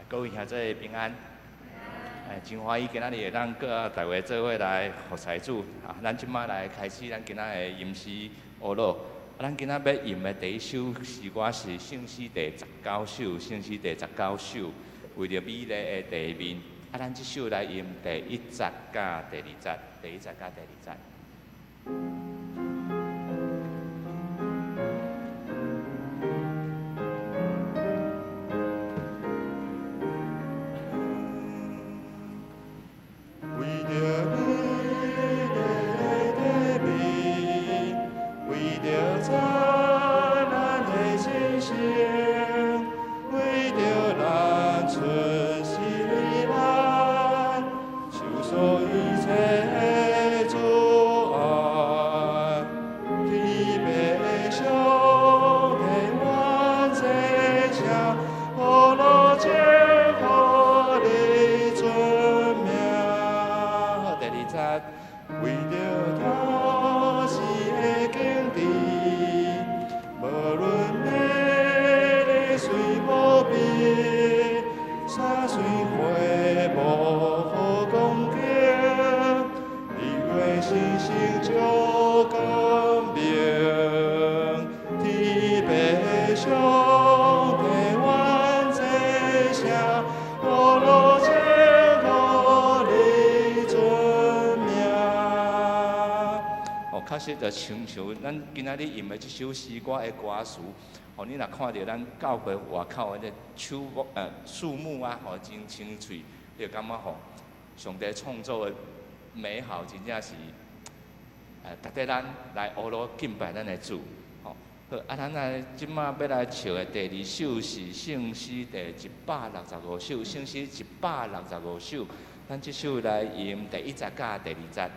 各位兄弟平安。真歡喜今仔日會當閣大家做伙來服侍主。啊，咱這擺來開始咱今仔的吟詩學樂。啊，咱今仔欲吟的第一首詩歌是聖詩第19首，聖詩第十九首，為著美麗的地面。啊，咱這首來吟第一節佮第二節，第一節佮第二節。確實就親像咱今仔日吟的這首詩歌的歌詞，吼，你若看著咱教會外口的這樹木樹木啊，吼，真青翠，你就感覺吼，上帝創造的美好，真正是，值得咱來學樂敬拜咱的主，吼。好，啊，咱來這擺欲來唱的第二首是聖詩第165首，聖詩165首，咱這首來吟第一節佮第二節。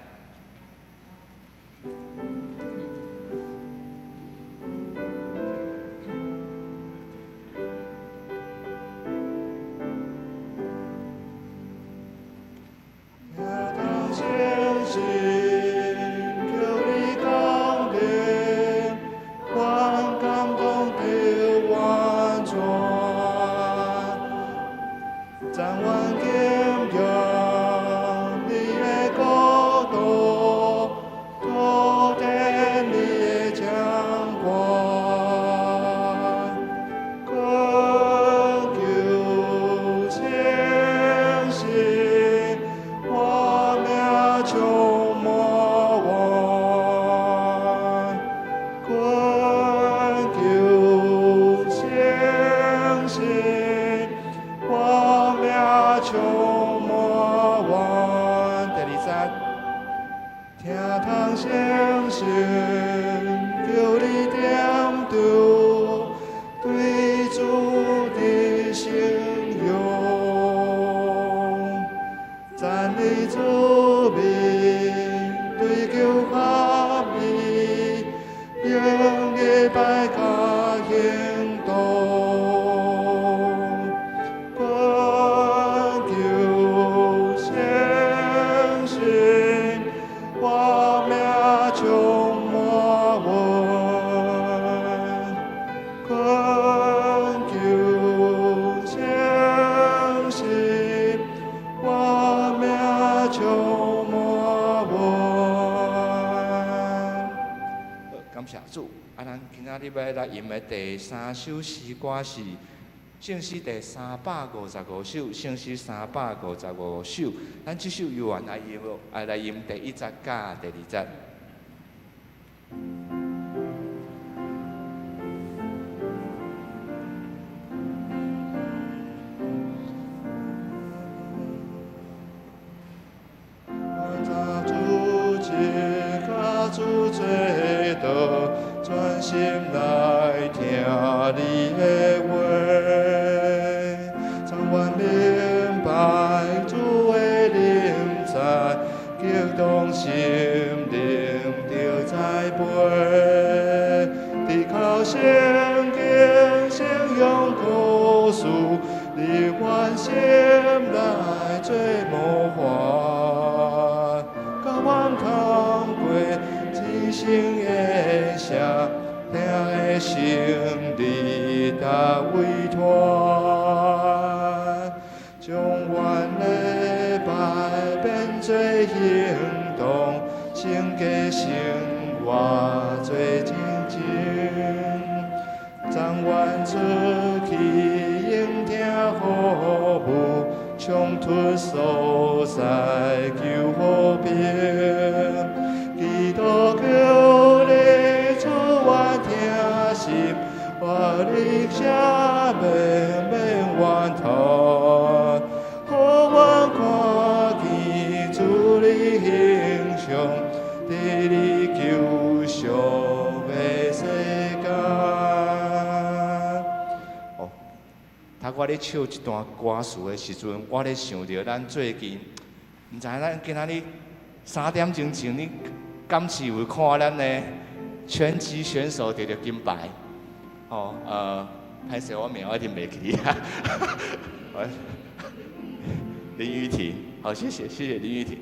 第三首詩歌是聖詩第355首，聖詩355首。咱這首猶原來吟，來吟第一節佮第二節。心里大委托。行動，聖潔生活做見證。昨晚出去應聽服務，衝突所在求和平。基督叫你主我疼心，我力赦免免怨嘆，予阮看見主的形象，佇你救贖的世間。哦，頭我咧唱這段歌詞的時陣，我咧想著咱最近，毋知咱今仔日3點鐘前，你敢是有看咱的拳擊選手得著金牌？哦，歹勢，我名我一定袂記哩啊。林玉婷，好，謝謝，謝謝林玉婷。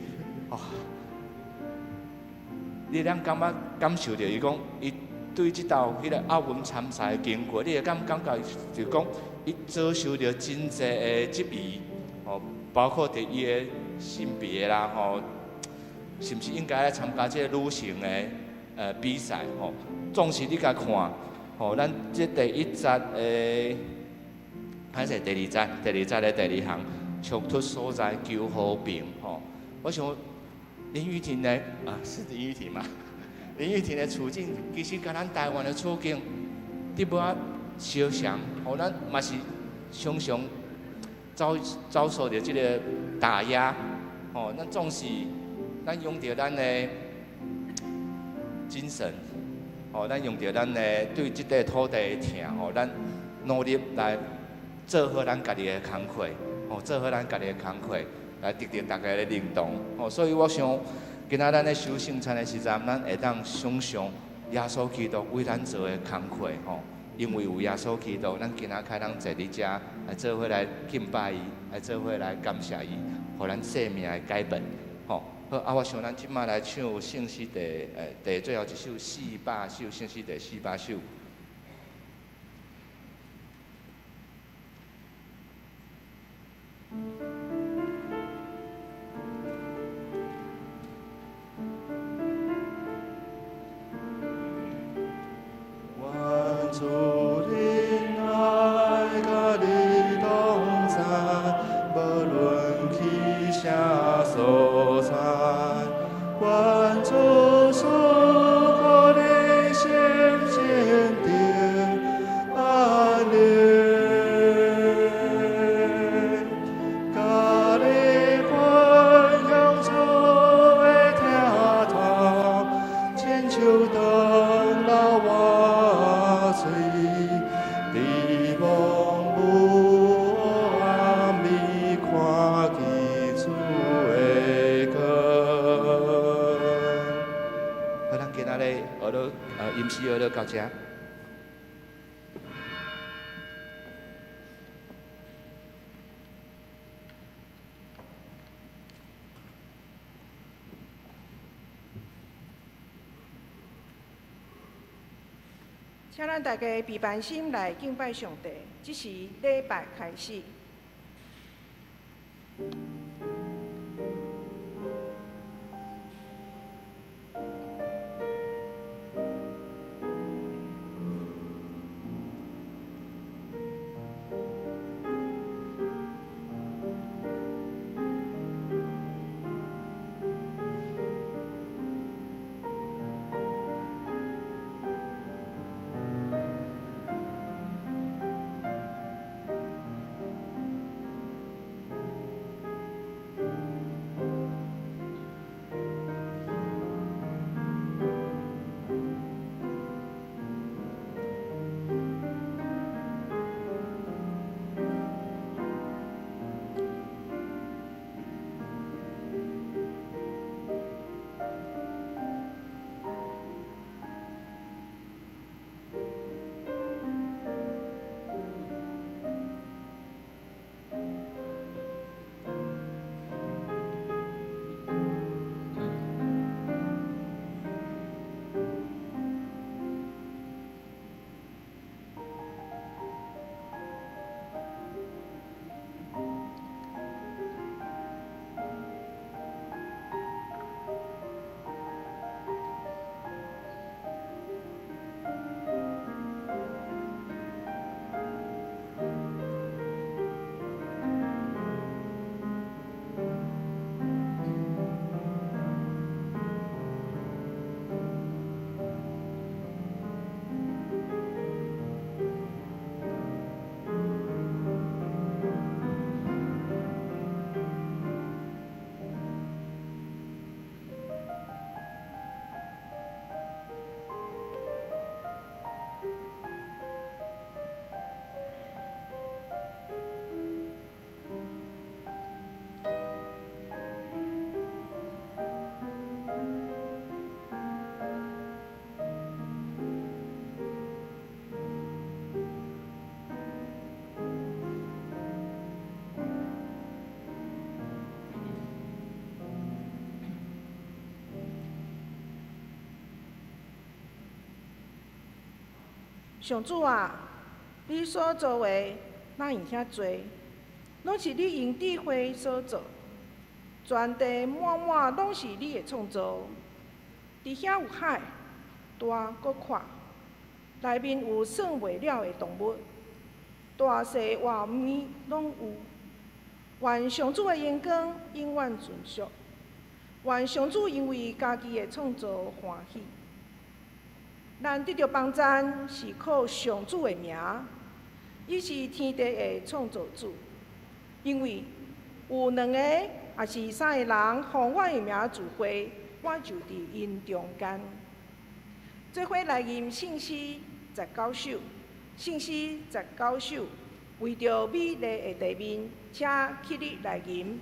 哦，你會感覺感受著伊講，伊對這道彼個奧運參賽的經過，你會感感覺就講，伊遭受著真濟的質疑，哦，包括佇伊的性別啦，吼，是毋是應該來參加這個女性的比賽？吼，總是你共看，吼，咱這第一節的，歹勢第二節，第二節的第二項，衝突所在求和平，吼，我想林玉婷的啊，是林玉婷嗎？林玉婷的處境，其實佮咱台灣的處境，佇無仔相像，吼，咱嘛是常常遭受著這個打壓，吼，咱總是咱用著咱的精神，吼，咱用著咱的對這塊土地的疼，吼，咱努力來做好咱家己的工課，吼，做好咱家己的工課，來得著大家的認同，吼，所以我想，今仔咱咧守聖餐的時陣，咱會當想像耶穌基督為咱做的工課，吼，因為有耶穌基督，咱今仔開當坐佇遮來做伙來敬拜伊，來做伙來感謝伊，予咱生命的改變，吼。好，啊，我想咱這擺來唱聖詩第最後一首400首，聖詩第四百首。願主的愛佮你同在，無論去啥所在。願主賜予你心堅定安寧，佮你分享主的疼痛，親像長老活水，佇茫無暗暝看見主的光。好，咱今仔日學到吟詩學到到這。請咱大家備辦心來敬拜上帝，這時禮拜開始。上主啊，你所造的哪會遐濟？攏是你用智慧所造，全地滿滿攏是你的創造。佇遐有海，大閣闊，內面有算袂了的動物，大細活物攏有。願上主的榮光永遠存續，願上主因為家己的創造歡喜。咱得著幫贊是靠上主的名，伊是天地的創造主。因為有兩个抑是三个人奉我的名聚會，我就佇𪜶中間。做伙來吟聖詩十九首，聖詩十九首，為著美麗的地面，請起立來吟。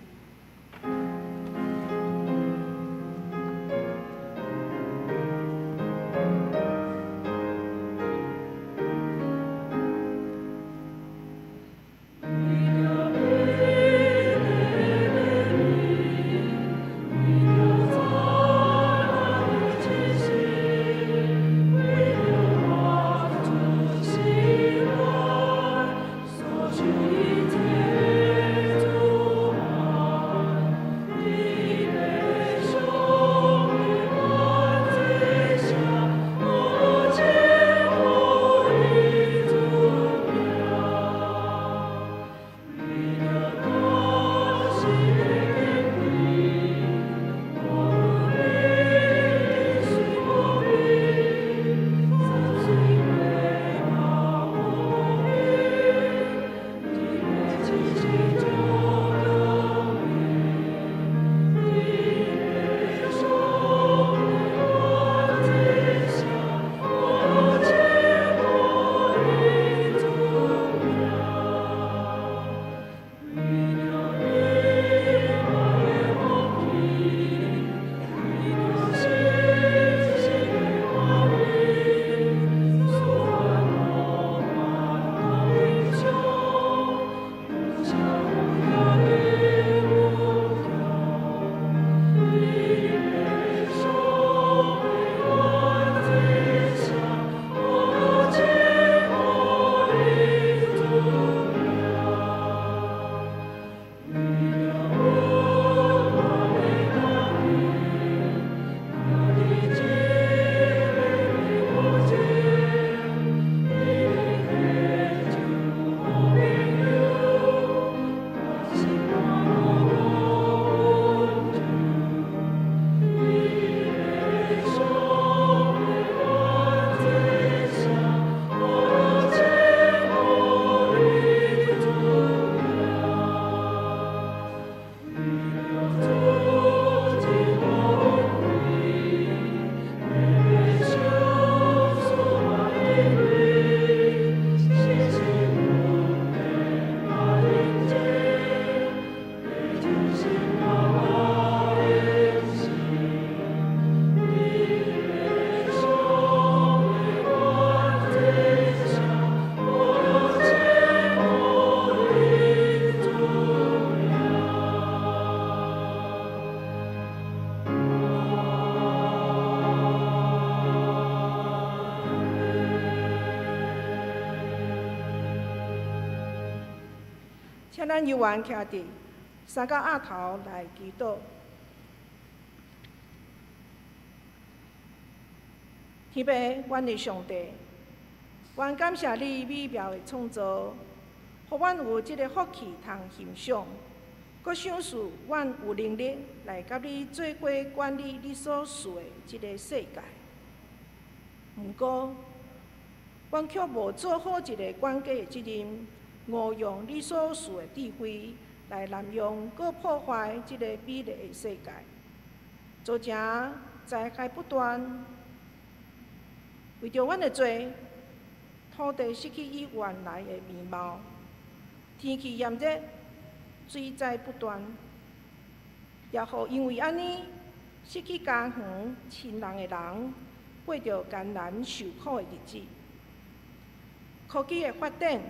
請咱猶原徛佇三角額頭來祈禱。天父，阮的上帝，阮感謝你美妙的創造，予阮有這个福氣通欣賞，閣賞賜阮有能力來佮你做伙管理你所賜的這个世界。毋過，阮卻無做好一个管家的責任，誤用你所賜的智慧來濫用，閣破壞這个美麗的世界，造成災害不斷。為著阮的罪，土地失去伊原來的面貌，天氣炎熱，水災不斷，也予因為按呢失去家園親人的人，過著艱難受苦的日子。科技的發展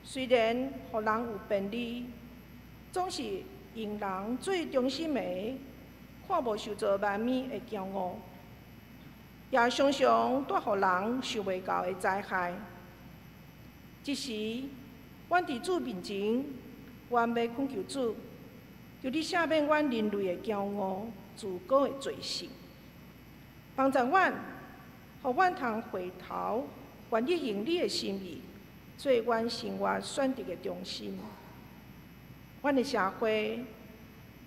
雖然予人有便利，總是用人做中心的，看無受造萬物的驕傲。也常常帶予人想袂到的災害。這時，阮佇主面前，阮欲懇求主，求你赦免阮人類的驕傲、自高的罪性，幫助阮，予阮通回頭，願意用你的心意做阮生活選擇的中心。阮的社會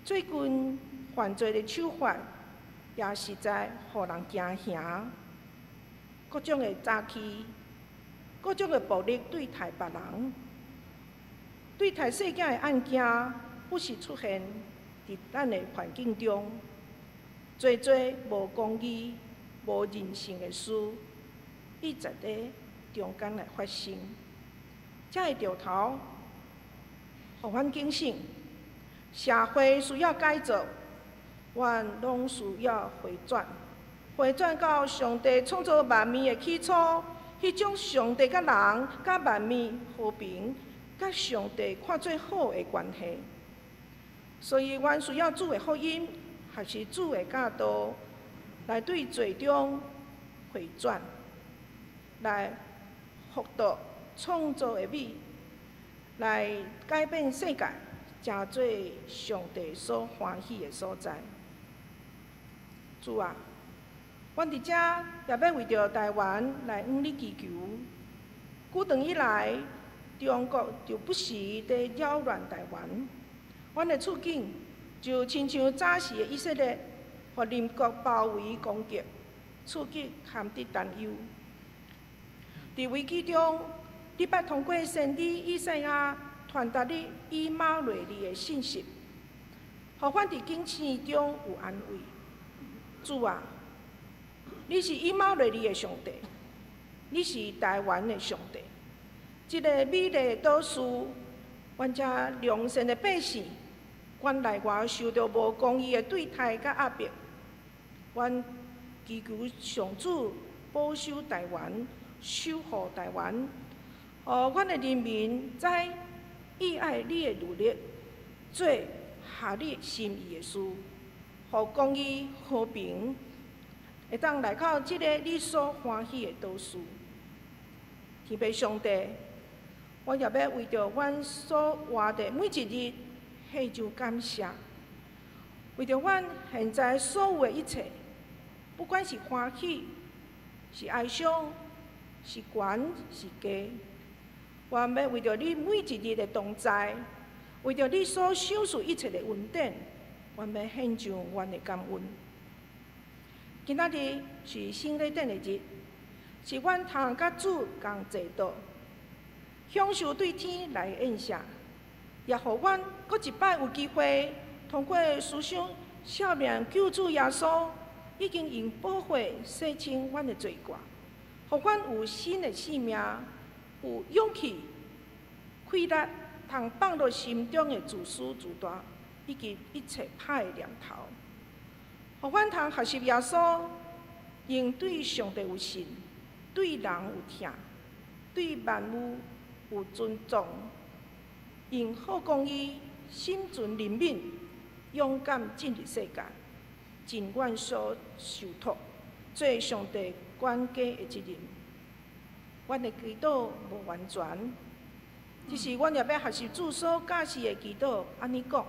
最近犯罪的手法也實在予人驚嚇，各種的詐欺，各種的暴力對待別人，對待細囝的案件，不時出現佇咱的環境中，濟濟無公義、無人性的事，一直佇中間來發生。這个著頭，予阮警醒，社會需要改造，阮攏需要回轉，回轉到上帝創造萬物的起初，彼種上帝佮人、佮萬物和平、佮上帝看做好的關係。所以，阮需要主的福音，學習主的教導，來對罪中回轉，來復到創造的美，來改變世界，成做上帝所歡喜的所在。主啊，阮佇遮也欲為著台灣來向你祈求。久長以來，中國就不時佇擾亂台灣，阮的處境就親像早時的以色列，予鄰國包圍攻擊，處境堪得擔憂。佇危機中，你捌通過先知以賽亞傳達你以馬內利的信息，予阮佇警醒中有安慰。主啊，你是以馬內利的上帝，你是台灣的上帝。這个美麗島嶼，阮遮良善的百姓，關內外受著無公義的對待佮壓迫，阮祈求上主保守台灣，守護台灣，予阮的人民知伊愛你的律例，做合你心意的事，予公義和平會當來到這个你所歡喜的島嶼。天父上帝，我也欲為著阮所活的每一日獻上感謝，為著阮現在所有的一切，不管是歡喜、是哀傷、是懸是低，我欲為著你每一日的同在，為著你所賞賜一切的恩典，我欲獻上阮的感恩。今仔日是聖禮典的日，是阮通佮主仝坐桌，享受對天來的宴席，也予阮閣一擺有機會通過思想赦免救主耶穌已經用寶血洗清阮的罪過，予阮有新的生命，有勇氣、氣力，通放落心中的自私自大，以及一切歹的念頭，予阮通學習耶穌，用對上帝有信，對人有疼，對萬物有尊重，用好公義、心存憐憫，勇敢進入世界，盡阮所受託，做上帝管家的責任。阮的祈禱無完全，只是阮也欲學習主所教示的祈禱，按呢講：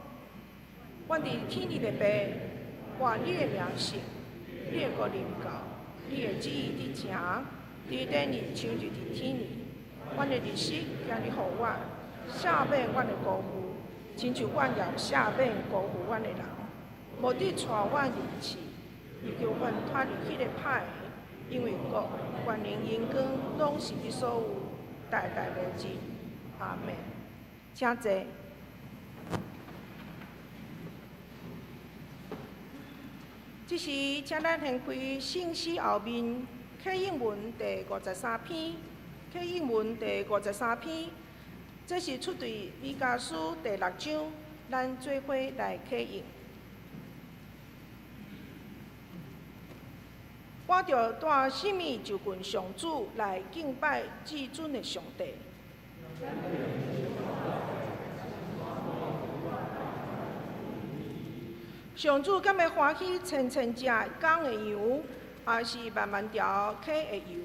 阮佇天裡的父，願你的名聖，你的國臨到，你的旨意佇成，佇地裡親像佇天裡。阮的日食今日予阮，赦免阮的辜負，親像阮也赦免辜負阮的人。無得帶阮入試，惟救阮脫離彼个歹的，因為國、權能、榮光，攏是你所有，代代無盡。阿們。請坐。這時，請咱掀開聖詩後面啟應文第五十三篇，啟應文第五十三篇，這是出自彌迦書第六章，咱做伙來啟應。我著帶啥物就近上主來敬拜至尊的上帝。上主敢會歡喜千千隻公的羊，抑是萬萬條溪的油。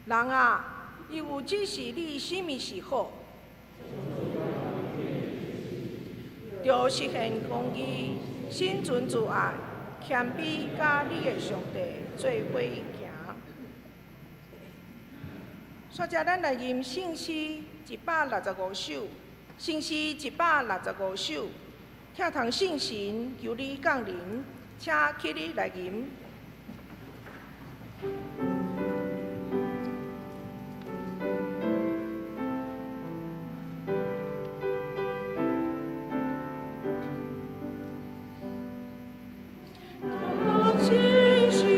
人啊，伊有指示你啥物是好，著實現公義、心存慈愛、謙卑，佮你的上帝做伙行。煞才咱來吟聖詩165首，聖詩165首，疼痛聖神求你降臨，請起立來吟。請坐。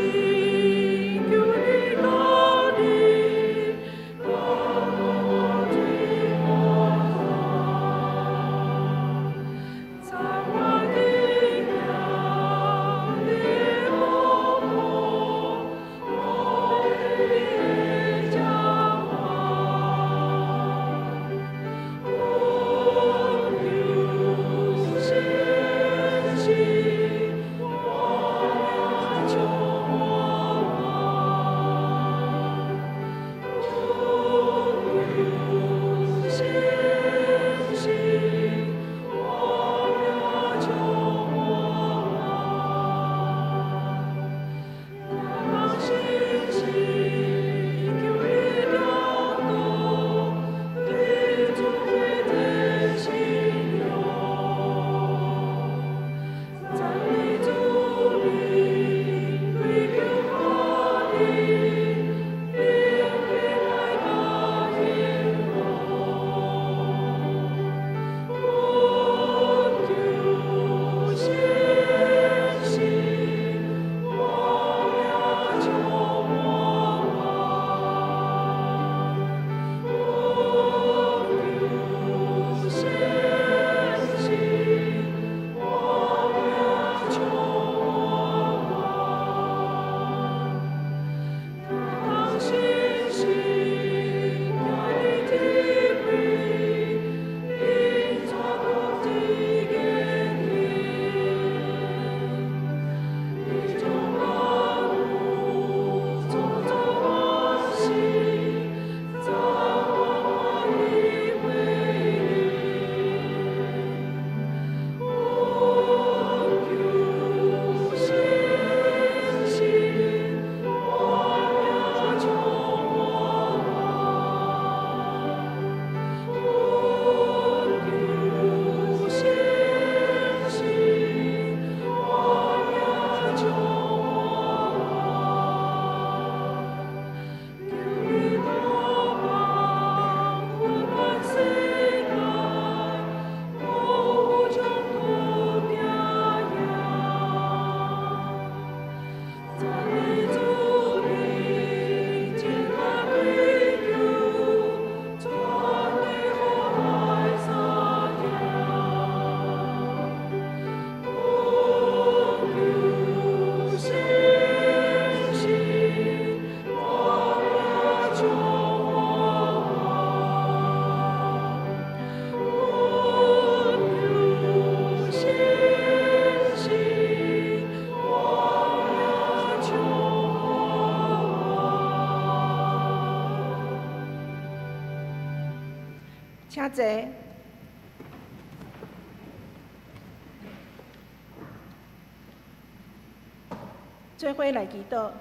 做伙來祈禱，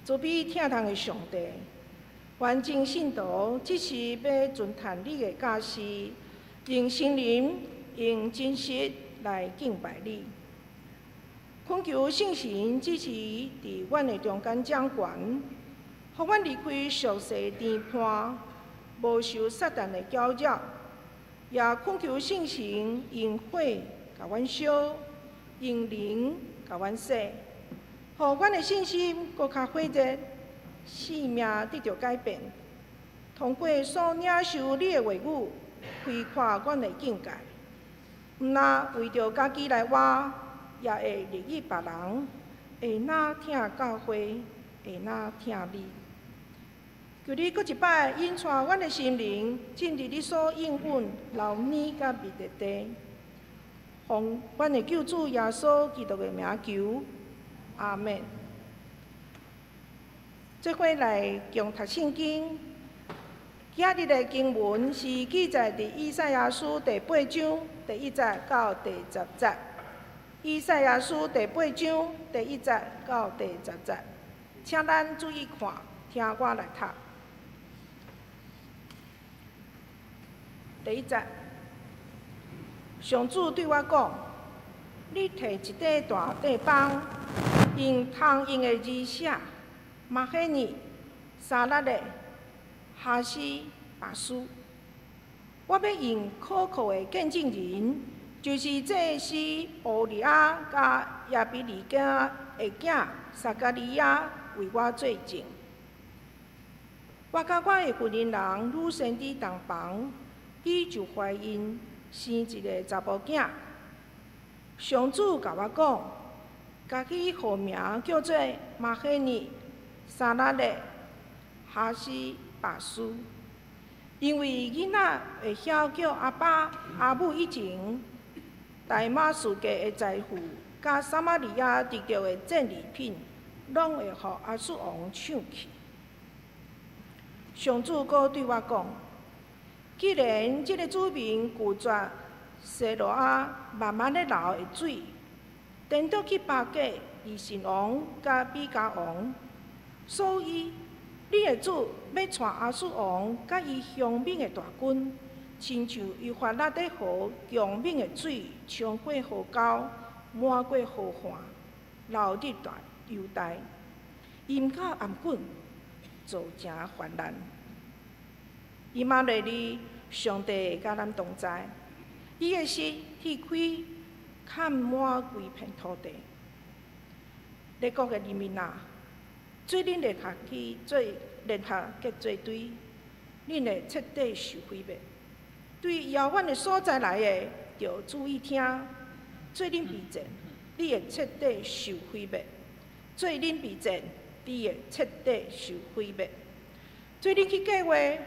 慈悲疼痛的上帝，願眾信徒這時欲遵行你的教示，用心靈、用真實來敬拜你。懇求聖神這時佇阮的中間掌權，予阮離開俗世顛絆，無受撒旦的攪擾，也懇求聖神用火共阮燒，用靈共阮洗，予阮的信心閣較火熱，性命得著改變。通過所領受你的話語，開闊阮的境界，毋但為著家己來活，也會利益別人，會若疼教會，會若疼你。求你閣一擺引帶阮的心靈進入你所應允流奶佮蜜的地。奉阮的救主耶穌基督的名求，阿們。做伙來共讀聖經。今日的經文是記載佇以賽亞書第八章第一節到第十節。以賽亞書第八章第一節到第十節，請咱注意看，聽我來讀。第一節，上主對我講：你提一塊大塊枋，用通用的字寫。瑪赫尼、沙拉勒、哈斯巴斯，我欲用可靠的見證人，就是祭司烏利亞佮耶比里家的囝撒迦利亞為我做證。我佮我的婦人人女先知同房，伊就懷孕生一个查埔囝。上主共我講，共彼號名叫做瑪赫尼。沙拉勒、哈斯巴斯，因為囡仔會曉叫阿爸阿母以前，大馬士革的財富，佮撒瑪利亞得著的戰利品，攏會予亞述王搶去。上主閣對我講：既然這个子民拒絕西羅亞慢慢咧流的水，顛倒去巴結利汛王佮比加王。所以，你的主欲帶亞述王佮伊凶猛的大軍，親像幼發拉底河強猛的水衝過河溝，漫過河岸，流入大猶大，淹到頷頸，造成患難。以馬內利，上帝佮咱同在，伊的舌鐵開，崁滿規片土地。列國的人民啊！做恁聯合去做聯合結做隊，恁會徹底受毀滅。對遙遠的所在來的，著注意聽。做恁備戰，你會徹底受毀滅。做恁備戰，你會徹底受毀滅。做恁去計劃，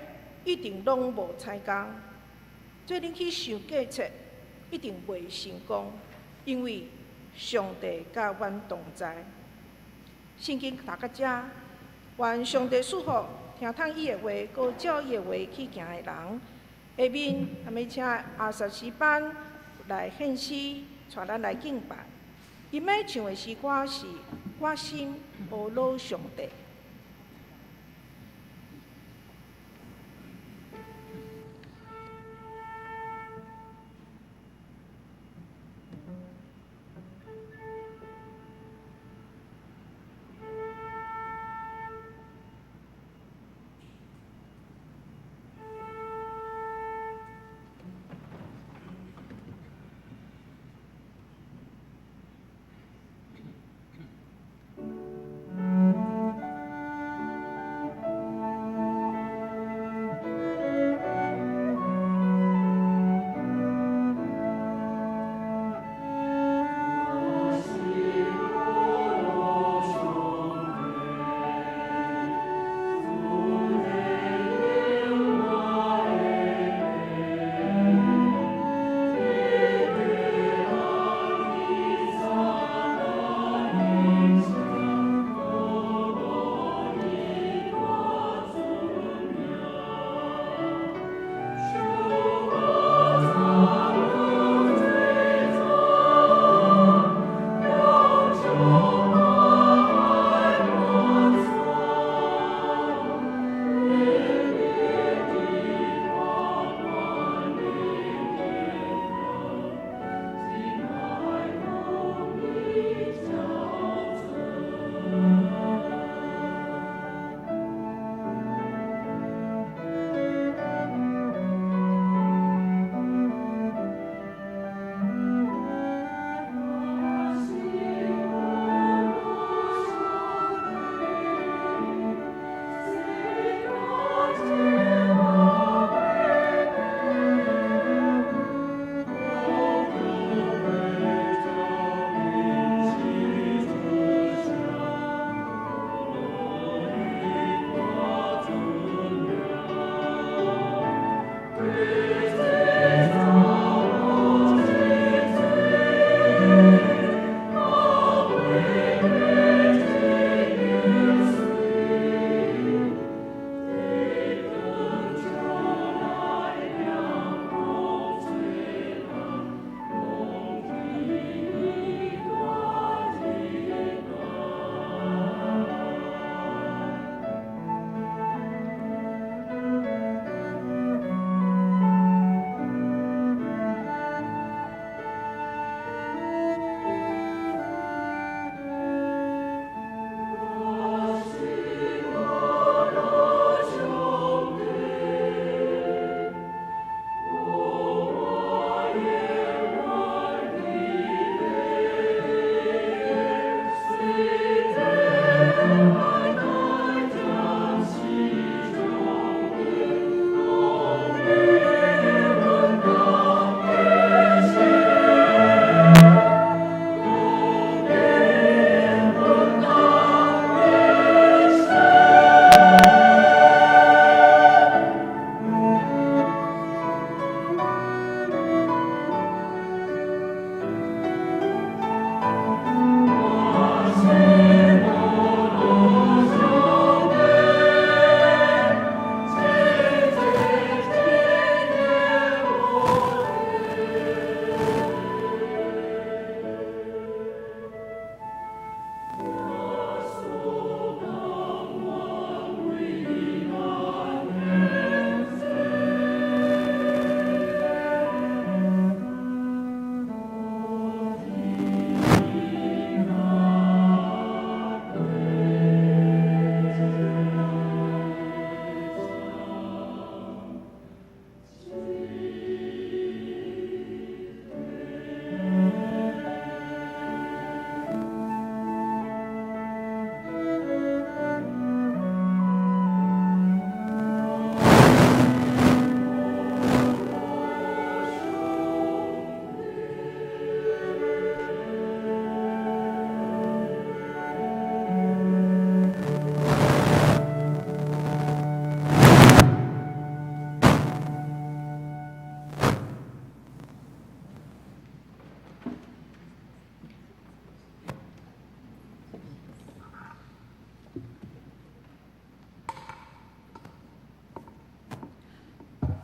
一定攏無彩工。做恁去想計策，一定袂成功，因為上帝佮阮同在。聖經讀到遮，願上帝賜福聽通伊的話，閣照伊的話去行的人。下面，咱欲請阿薩詩班來獻詩，帶咱來敬拜。𪜶欲唱的詩歌是《我心呵咾上帝》。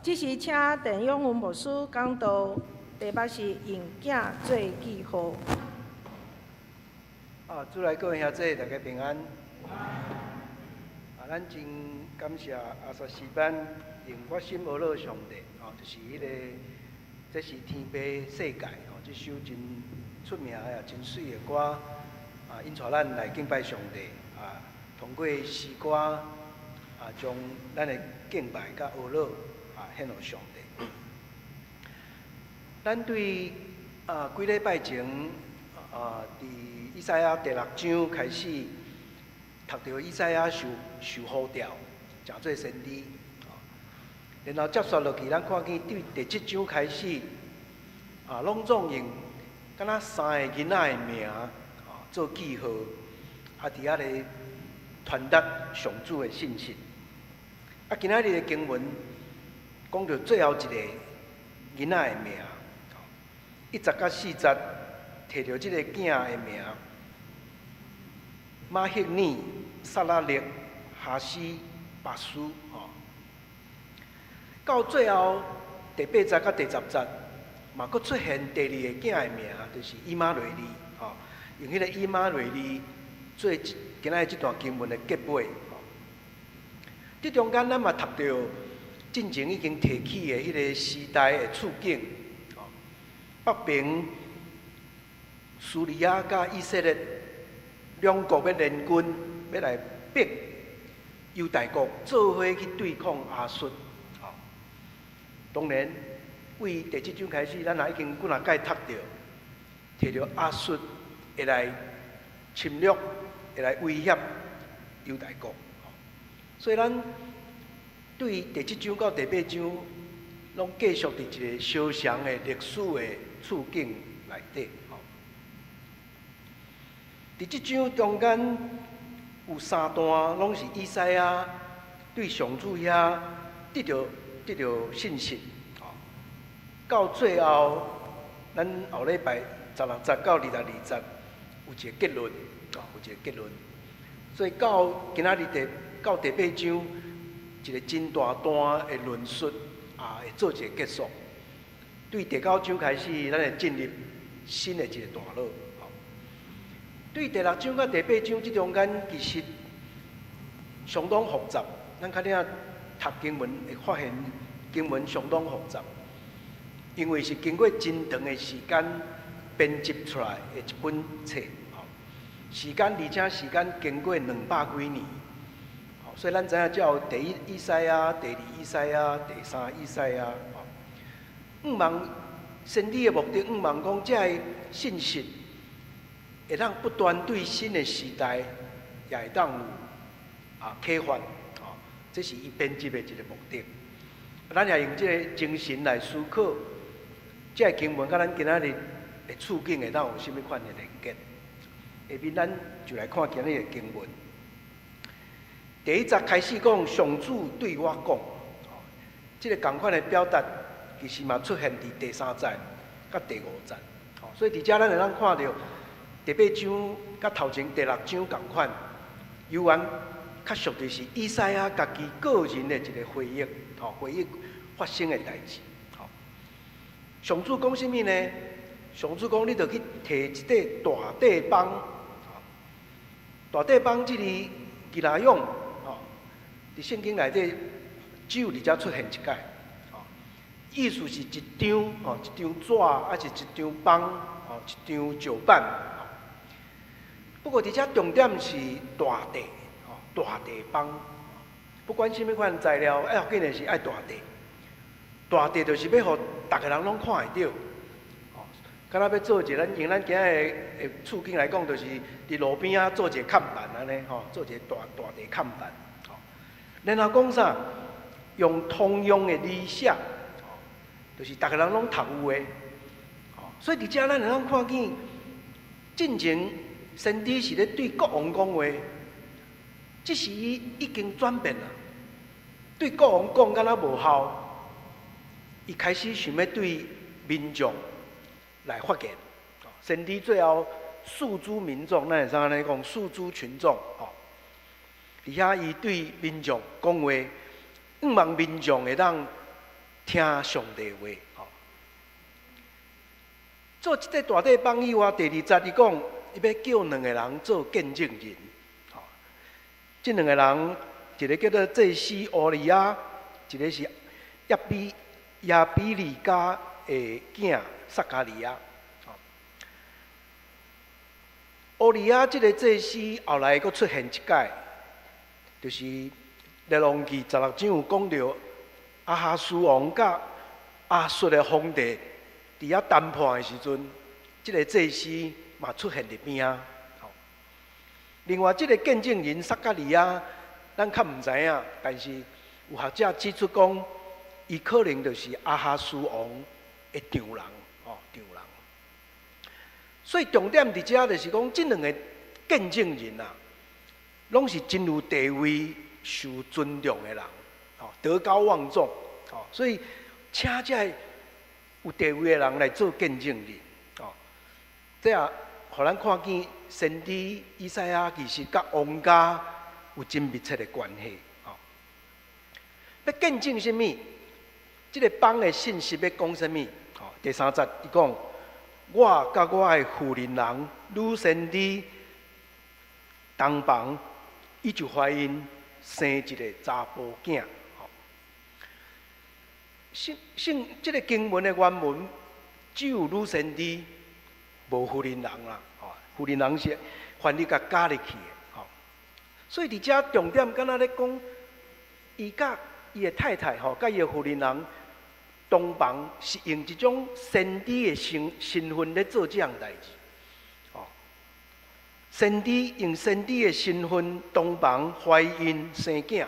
這時請鄧永文牧師講道，題目是用囝做記號。啊，主內各位兄弟，大家平安。啊，咱真感謝亞薩詩班用我心呵咾上帝，哦，就是彼个，這是天父世界，哦，這首真出名的、真媠的歌，啊，引帶咱來敬拜上帝，啊，通過詩歌，啊，將咱的敬拜佮呵咾，啊，獻予上帝。咱對啊幾禮拜前啊，佇以賽亞第六章開始讀著以賽亞受呼召，成做先知。然後接續落去，咱看見對第七章開始，啊，攏總用敢若三个囡仔的名，啊，做記號，啊，佇遐咧傳達上主的信息。啊，今仔日的經文講著最後一个囡仔的名，1節到4節提著這个囝的名，瑪赫爾撒拉力哈斯巴斯，吼。到最後第八節佮第10節，嘛閣出現第二个囝的名，就是以馬內利，吼，用彼个以馬內利做今仔日這段經文的結尾。這中間咱嘛讀著進前已經提起的彼个時代的處境，北邊敘利亞佮以色列兩國欲聯軍，欲來逼猶大國做伙去對抗亞述。當然，對第七章開始，咱也已經幾若擺讀著，提著亞述會來侵略，會來威脅猶大國。所以咱對第七章到第八章，攏繼續佇一個相像的歷史的處境內底。佇這章中間有三段，攏是以賽亞對上主遐得著信息。到最後，咱後禮拜16節到22節有一個結論，有一個結論。所以到今仔日到第八章，一個真大段的論述啊，會做一個結束。對第九章開始，咱會進入新的一個段落。對第六章佮第八章這中間，其實相當複雜。咱較爾讀經文會發現經文相當複雜，因為是經過真長的時間編輯出來的一本冊。時間而且時間經過200幾年，所以咱知影才有第一以賽亞、第二以賽亞、第三以賽亞。向望先知的目的，向望講這个信息會當不斷對新的時代也會當有啊啟發，哦，這是伊編輯的一個目的。咱也用這个精神來思考，這个經文佮咱今仔日的處境會當有啥物款的連結？下面咱就來看今日的經文。第一節開始講，上主對我講，這个仝款的表達，其實嘛出現佇第三節佮第五節。所以佇遮咱會當看著第八章佮頭前第六章仝款，猶原較屬就是以賽亞家己個人的一個回憶，吼，回憶發生的代誌。上主講啥物呢？上主講，你著去提一塊大塊枋。大塊枋這个吉拿勇，吼，佇聖經內底只有佇遮出現一擺，吼，意思是一張，吼，一張紙，抑是一張枋，吼，一張石板。不過佇遮重點是大塊，吼，大塊枋。不管啥物款材料，要緊的是愛大塊。大塊就是欲予逐个人攏看會著。敢若欲做一个，咱用咱今仔的處境來講，就是佇路邊仔做一个看板按呢，吼，做一個大大塊看板。吼，然後講啥？用通用的字寫，就是逐个人攏讀有的。所以佇遮咱會當看見，進前先知是咧對國王講話，這時伊已經轉變啦，對國王講敢若無效，伊開始想欲對民眾來發言。先知最後訴諸民眾，咱會使按呢講，訴諸群眾。吼，佇遐伊對民眾講話，向望民眾會當聽上帝話。吼，做這個大塊榜以外，第二節伊講，伊欲叫兩個人做見證人。吼，這兩個人，一個叫做祭司烏利亞，一個是亞比利迦的囝撒迦利亞。烏利亞這個祭司後來閣出現一擺，就是列王記16章有講著亞哈斯王佮亞述的皇帝佇遐談判的時陣，這個祭司嘛出現佇邊仔。另外，這個見證人撒迦利亞，咱較毋知影，但是有學者指出講，伊可能就是亞哈斯王的丈人，哦，丈人。所以重點佇遮就是講，這兩個見證人啊，攏是真有地位、受尊重的人，哦，德高望重，哦，所以請這个有地位的人來做見證人，哦，這也予咱看見先知以賽亞其實佮王家有真密切的關係，哦。欲見證啥物？這个榜的信息欲講啥物？哦，第三節伊講：我佮我的婦人人女先知同房，伊就懷孕生一个查埔囝。聖聖這个經文的原文只有女先知，無婦人人啦。吼，婦人人是翻譯共加入去的。吼，所以佇遮重點敢若咧講，伊佮伊的太太吼，佮伊的婦人人同房是用一種先知的身份咧做這項代誌。哦，先知用先知的身份同房懷孕生囝。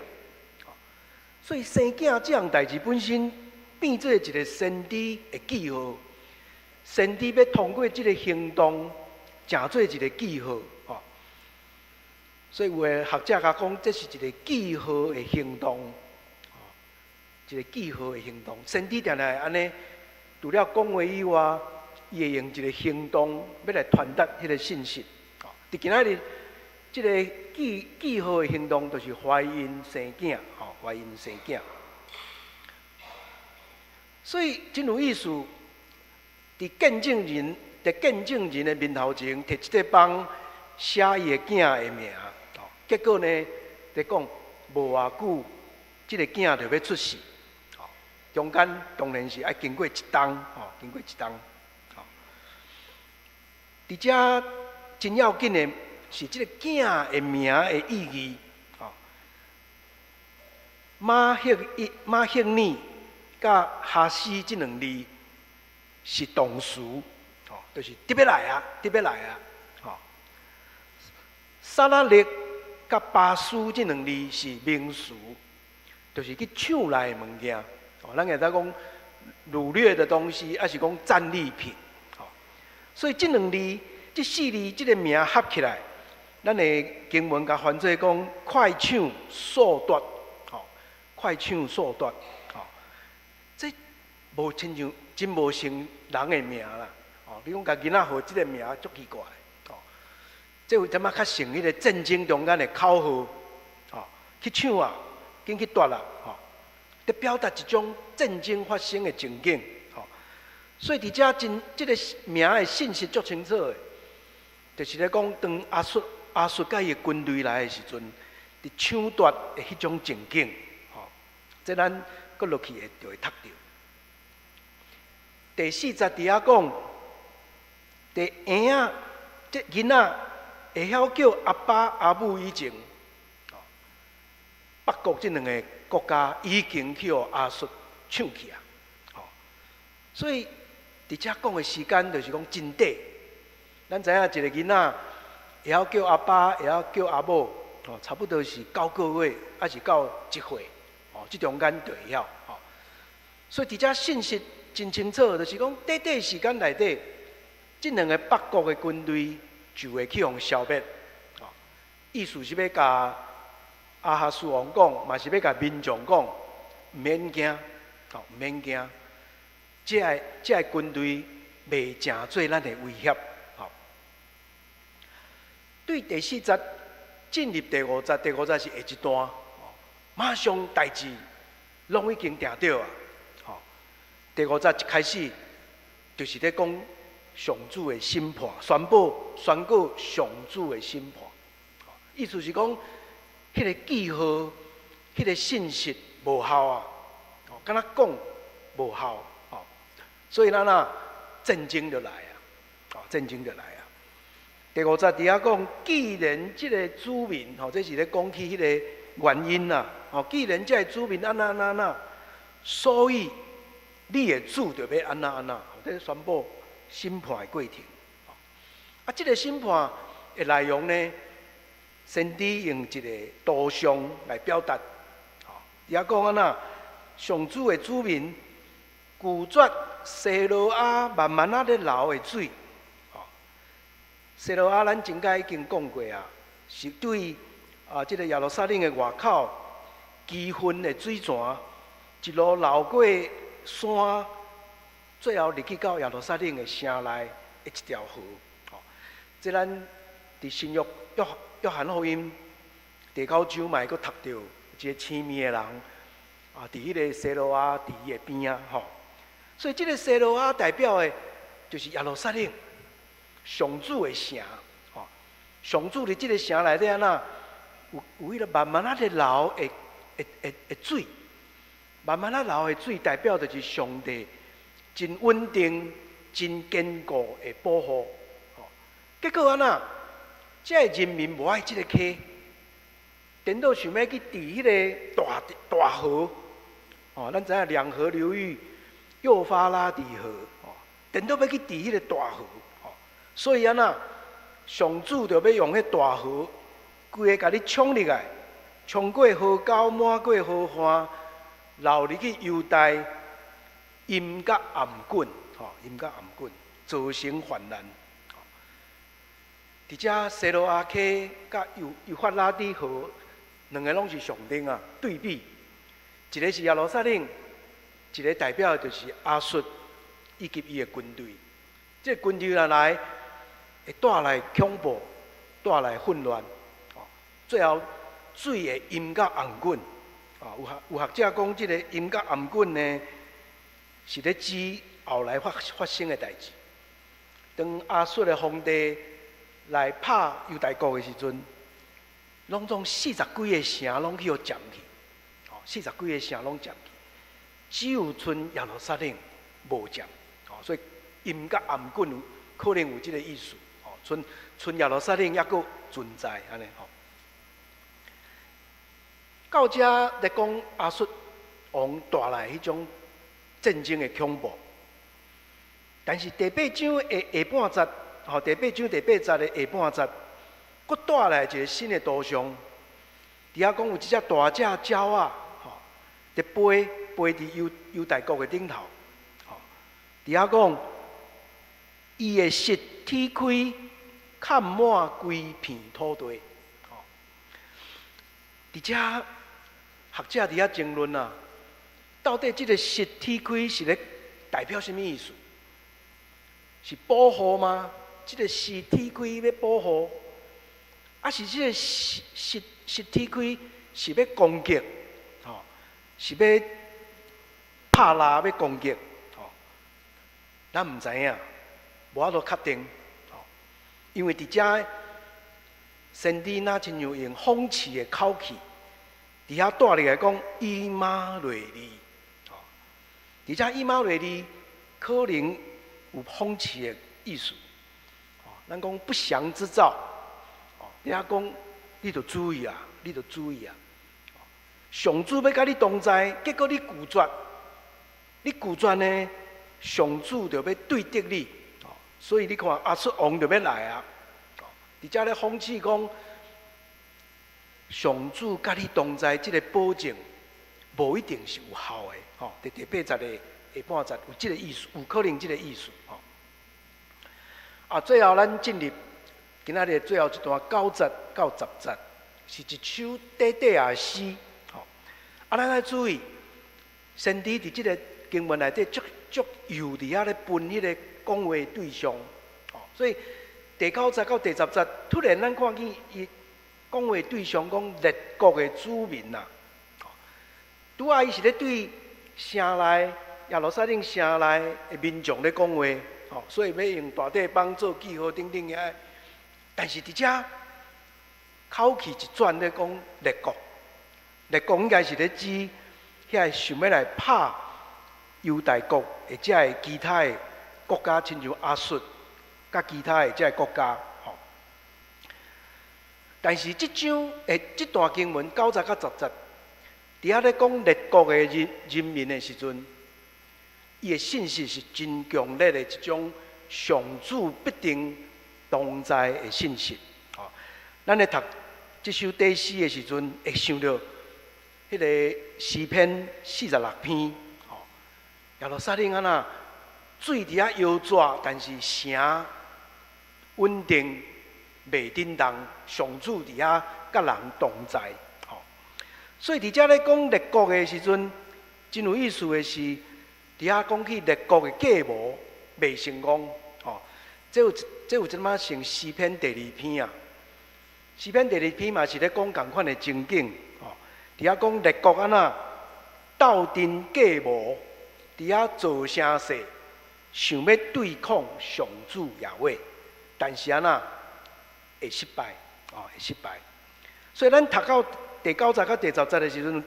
所以生囝這項代誌本身變做一個先知的記號。先知欲通過這个行動，成做一個記號。哦，所以有的學者共講，這是一個記號的行動。一個記號的行動，先知定定會按呢，除了講話以外，伊會用一個行動，欲來傳達彼个信息。哦，佇今仔日，這个記號的行動，就是懷孕生囝，吼，懷孕生囝。所以真有意思，佇見證人的面頭前，提這个榜寫伊的囝的名，哦，結果呢，佇講無偌久，這个囝就欲出世。中間當然是愛經過一冬，吼，經過一冬，吼。佇遮真要緊的是這个囝的名的意義，吼。瑪赫爾佮哈斯這兩字是動詞，吼，就是得欲來啊，得欲來啊，吼。撒拉列佮巴書這兩字是名詞，就是去搶來的物件。哦，咱會使講擄掠的東西，抑是講戰利品。哦，所以這兩字、這四字、這个名合起來，咱的經文共翻做講快搶速奪，吼，快搶速奪，吼，這無親像真無像人的名啦。哦，你講共囡仔號這个名足奇怪，哦，這有點仔較像彼个戰爭中間的口號，哦，去搶啊，緊去奪啊，吼。佇表達一種戰爭發生的情景，吼，所以佇遮真這个名的信息足清楚的，就是咧講當亞述佮伊的軍隊來的時陣，佇搶奪的彼種情景，吼，這咱閣落去會就會讀著。第四節佇遐講，佇嬰仔這囡仔會曉叫阿爸阿母以前，北國這兩个國家已經去予亞述搶去啊！吼，所以佇遮講的時間就是講真短。咱知影一个囡仔會曉叫阿爸，會曉叫阿母，吼，差不多是9個月，抑是到1歲，吼，這中間就會曉，吼。所以佇遮信息真清楚，就是講短短時間內底，這兩个北國的軍隊就會去予消滅，吼，意思是欲共亞哈斯王講，嘛是欲共民眾講，毋免驚，吼，毋免驚，這个軍隊袂成做咱的威脅，吼。對第四節進入第五節，第五節是下一段，馬上代誌攏已經定著啊，吼。第五節一開始就是咧講上主的審判，宣布宣告上主的審判。意思是講，彼個記號、彼個信息無效啊，敢若講無效，所以咱啊戰爭就來啊，戰爭就來啊。第五節佇遐講，既然這个子民，吼，這是咧講起彼个原因啦，吼，既然這个子民按怎按怎按怎，所以你的主就欲按怎按怎，這宣布審判的過程。啊，這个審判的內容呢，先知用一個圖像來表達。吼，佇遐講按怎，上主的子民拒絕西羅亞慢慢仔咧流的水。西羅亞咱前擺已經講過啊，是對啊，這个耶路撒冷的外口基訓的水泉，一路流過山，最後入去到耶路撒冷的城內的一條河。吼，這咱佇新約約約翰福音第九章嘛會閣讀著一个青耳的人啊，佇彼个西羅亞池的邊仔吼。所以這个西羅亞代表的，就是耶路撒冷。上主的城，吼，上主佇這个城內底按怎，有有彼个慢慢仔咧流的的的的水，慢慢仔流的水，代表就是上帝真穩定、真堅固的保護。吼，結果按怎，這个人民無愛這个溪，顛倒想欲去治彼个大大河，吼，咱知影兩河流域，幼發拉底河，吼，顛倒欲去治彼个大河。所以按怎，上主就欲用彼大河，規个共你沖入來，沖過河溝，滿過河岸，流入去猶大，淹甲頷頸，吼，淹甲頷頸，造成泛濫。佇遮西羅亞溪佮幼幼發拉底河，兩个攏是象徵啊，對比，一个是耶路撒冷，一个代表就是亞述以及伊的軍隊。這個軍隊若來，會帶來恐怖，帶來混亂，最後水會淹甲頷頸。啊，有學有學者講，這个淹甲頷頸呢，是咧指後來發發生的代誌。當亞述的皇帝來拍猶大國的時陣，攏總四十幾个城攏去予佔去，哦，四十幾个城攏佔去，只有賰耶路撒冷無佔，哦，所以淹甲頷頸有可能有這个意思，哦，賰賰耶路撒冷猶閣存在按呢吼。到遮來講亞述王帶來彼種戰爭的恐怖，但是第八章的下半節，吼，第八章第八節的下半節，閣帶來一个新的圖像。佇遐講有一隻大隻鳥仔，吼，佇飛飛佇猶猶大國的頂頭，吼，佇遐講，伊的舌踢開，崁滿規片土地，吼，佇遮學者佇遐爭論啊，到底這个舌踢開是咧代表啥物意思？是保護嗎？這个舌踢開欲保護，抑是這个舌舌舌踢開是欲攻擊？吼，是欲拍獵欲攻擊？吼，咱毋知影，無法度確定。吼，因為佇遮先知若親像用諷刺的口氣，佇遐帶入來講以馬內利。吼，佇遮以馬內利可能有諷刺的意思。吼，咱講不祥之兆。哦，佇遐講，你著注意啊，你著注意啊。上主欲佮你同在，結果你拒絕，你拒絕呢，上主就欲對敵你。哦，所以你看亞述王就欲來啊。佇遮咧諷刺講，上主佮你同在，這个保證無一定是有效的。吼，佇第八節的下半節有這个意思，有可能這个意思。吼，啊，最後咱進入今仔日最後一段九節到十節，是一首短短的詩。吼，啊，咱愛注意，先知佇這个經文內底足足幼佇遐咧分彼个講話對象。吼，所以第九節到第十節，突然咱看見伊講話對象講列國的子民啊，拄仔伊是咧對城內耶路撒冷城內的民眾咧講話，吼，所以欲用大塊板做記號等等遐。但是佇遮口氣一轉咧講列國，列國應該是咧指遐個想欲來拍猶大國或者的其他的國家，親像亞述佮其他的這个國家，吼。但是這章的這段經文九節佮十節，佇遐咧講列國的人民的時陣，伊的信息是真強烈的一種上主必定同在的信息。吼，咱咧讀這首短詩的時陣，會想著彼个詩篇46篇，吼，耶路撒冷按怎水佇遐搖逝，但是城穩定袂振動，上主佇遐佮人同在，吼。所以佇遮咧講列國的時陣，真有意思的是，佇遐講起列國的計謀袂成功，吼。這有一點仔像詩篇第二篇啊。詩篇第二篇嘛是咧講仝款的情景，吼。佇遐講列國按怎鬥陣計謀，佇遐做聲勢，想欲對抗上主耶和華，但是按怎會失敗，哦，會失敗。所以咱讀到第九節佮第十節的時陣，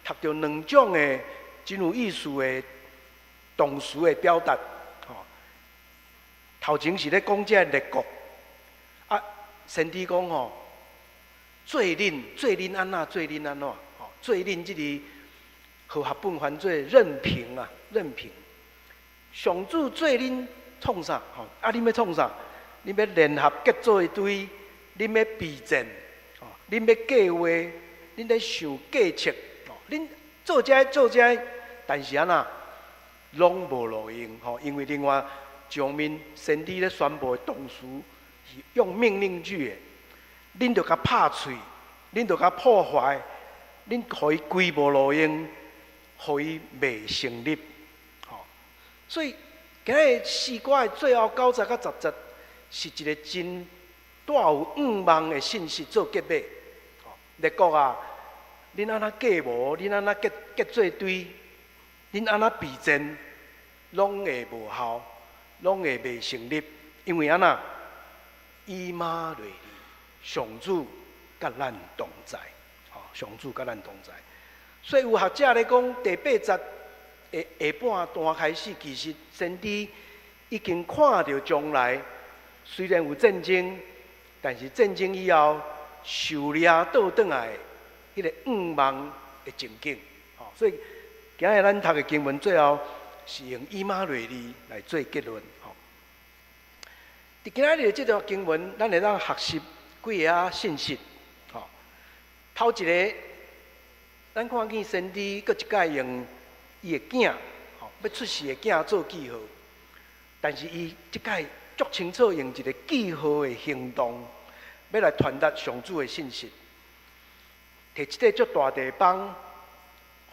讀著兩種的真有意思的動詞的表達，吼。頭前是咧講這个列國，啊，先知講吼，做恁做恁按怎，做恁按怎，吼，做恁這个和合本翻做任憑啊，任憑。上主做恁創啥？吼，啊，恁欲創啥？恁欲聯合結做一堆，恁欲備戰，吼，恁欲計劃，恁咧想計策，吼，恁做這做這，但是按怎，攏無路用，吼，因為另外上面先知咧宣布的動詞是用命令句的，恁著共拍碎，恁著共破壞，恁予伊規無路用，予伊袂成立，吼。所以今日詩歌的最後九節佮十節是一個真帶有向望的信息做結尾。列國啊，恁按怎計謀，恁按怎結做堆，恁按怎備戰，攏會無效，攏會袂成立，因為按怎？以馬內利，上主佮咱同在，吼，上主佮咱同在。所以有學者咧講，第八節的下半段開始，其實先知已經看著將來，雖然有戰爭，但是戰爭以後受掠倒轉來彼个向望的情景。吼，所以今日咱讀的經文最後是用以馬內利來做結論。吼，佇今仔日的這段經文，咱會當學習幾个信息。吼，頭一个，咱看見先知閣一擺用伊的囝，吼，欲出世的囝做記號，但是伊這擺足清楚用一个記號的行動，欲來傳達上主的信息。提一塊足大塊板，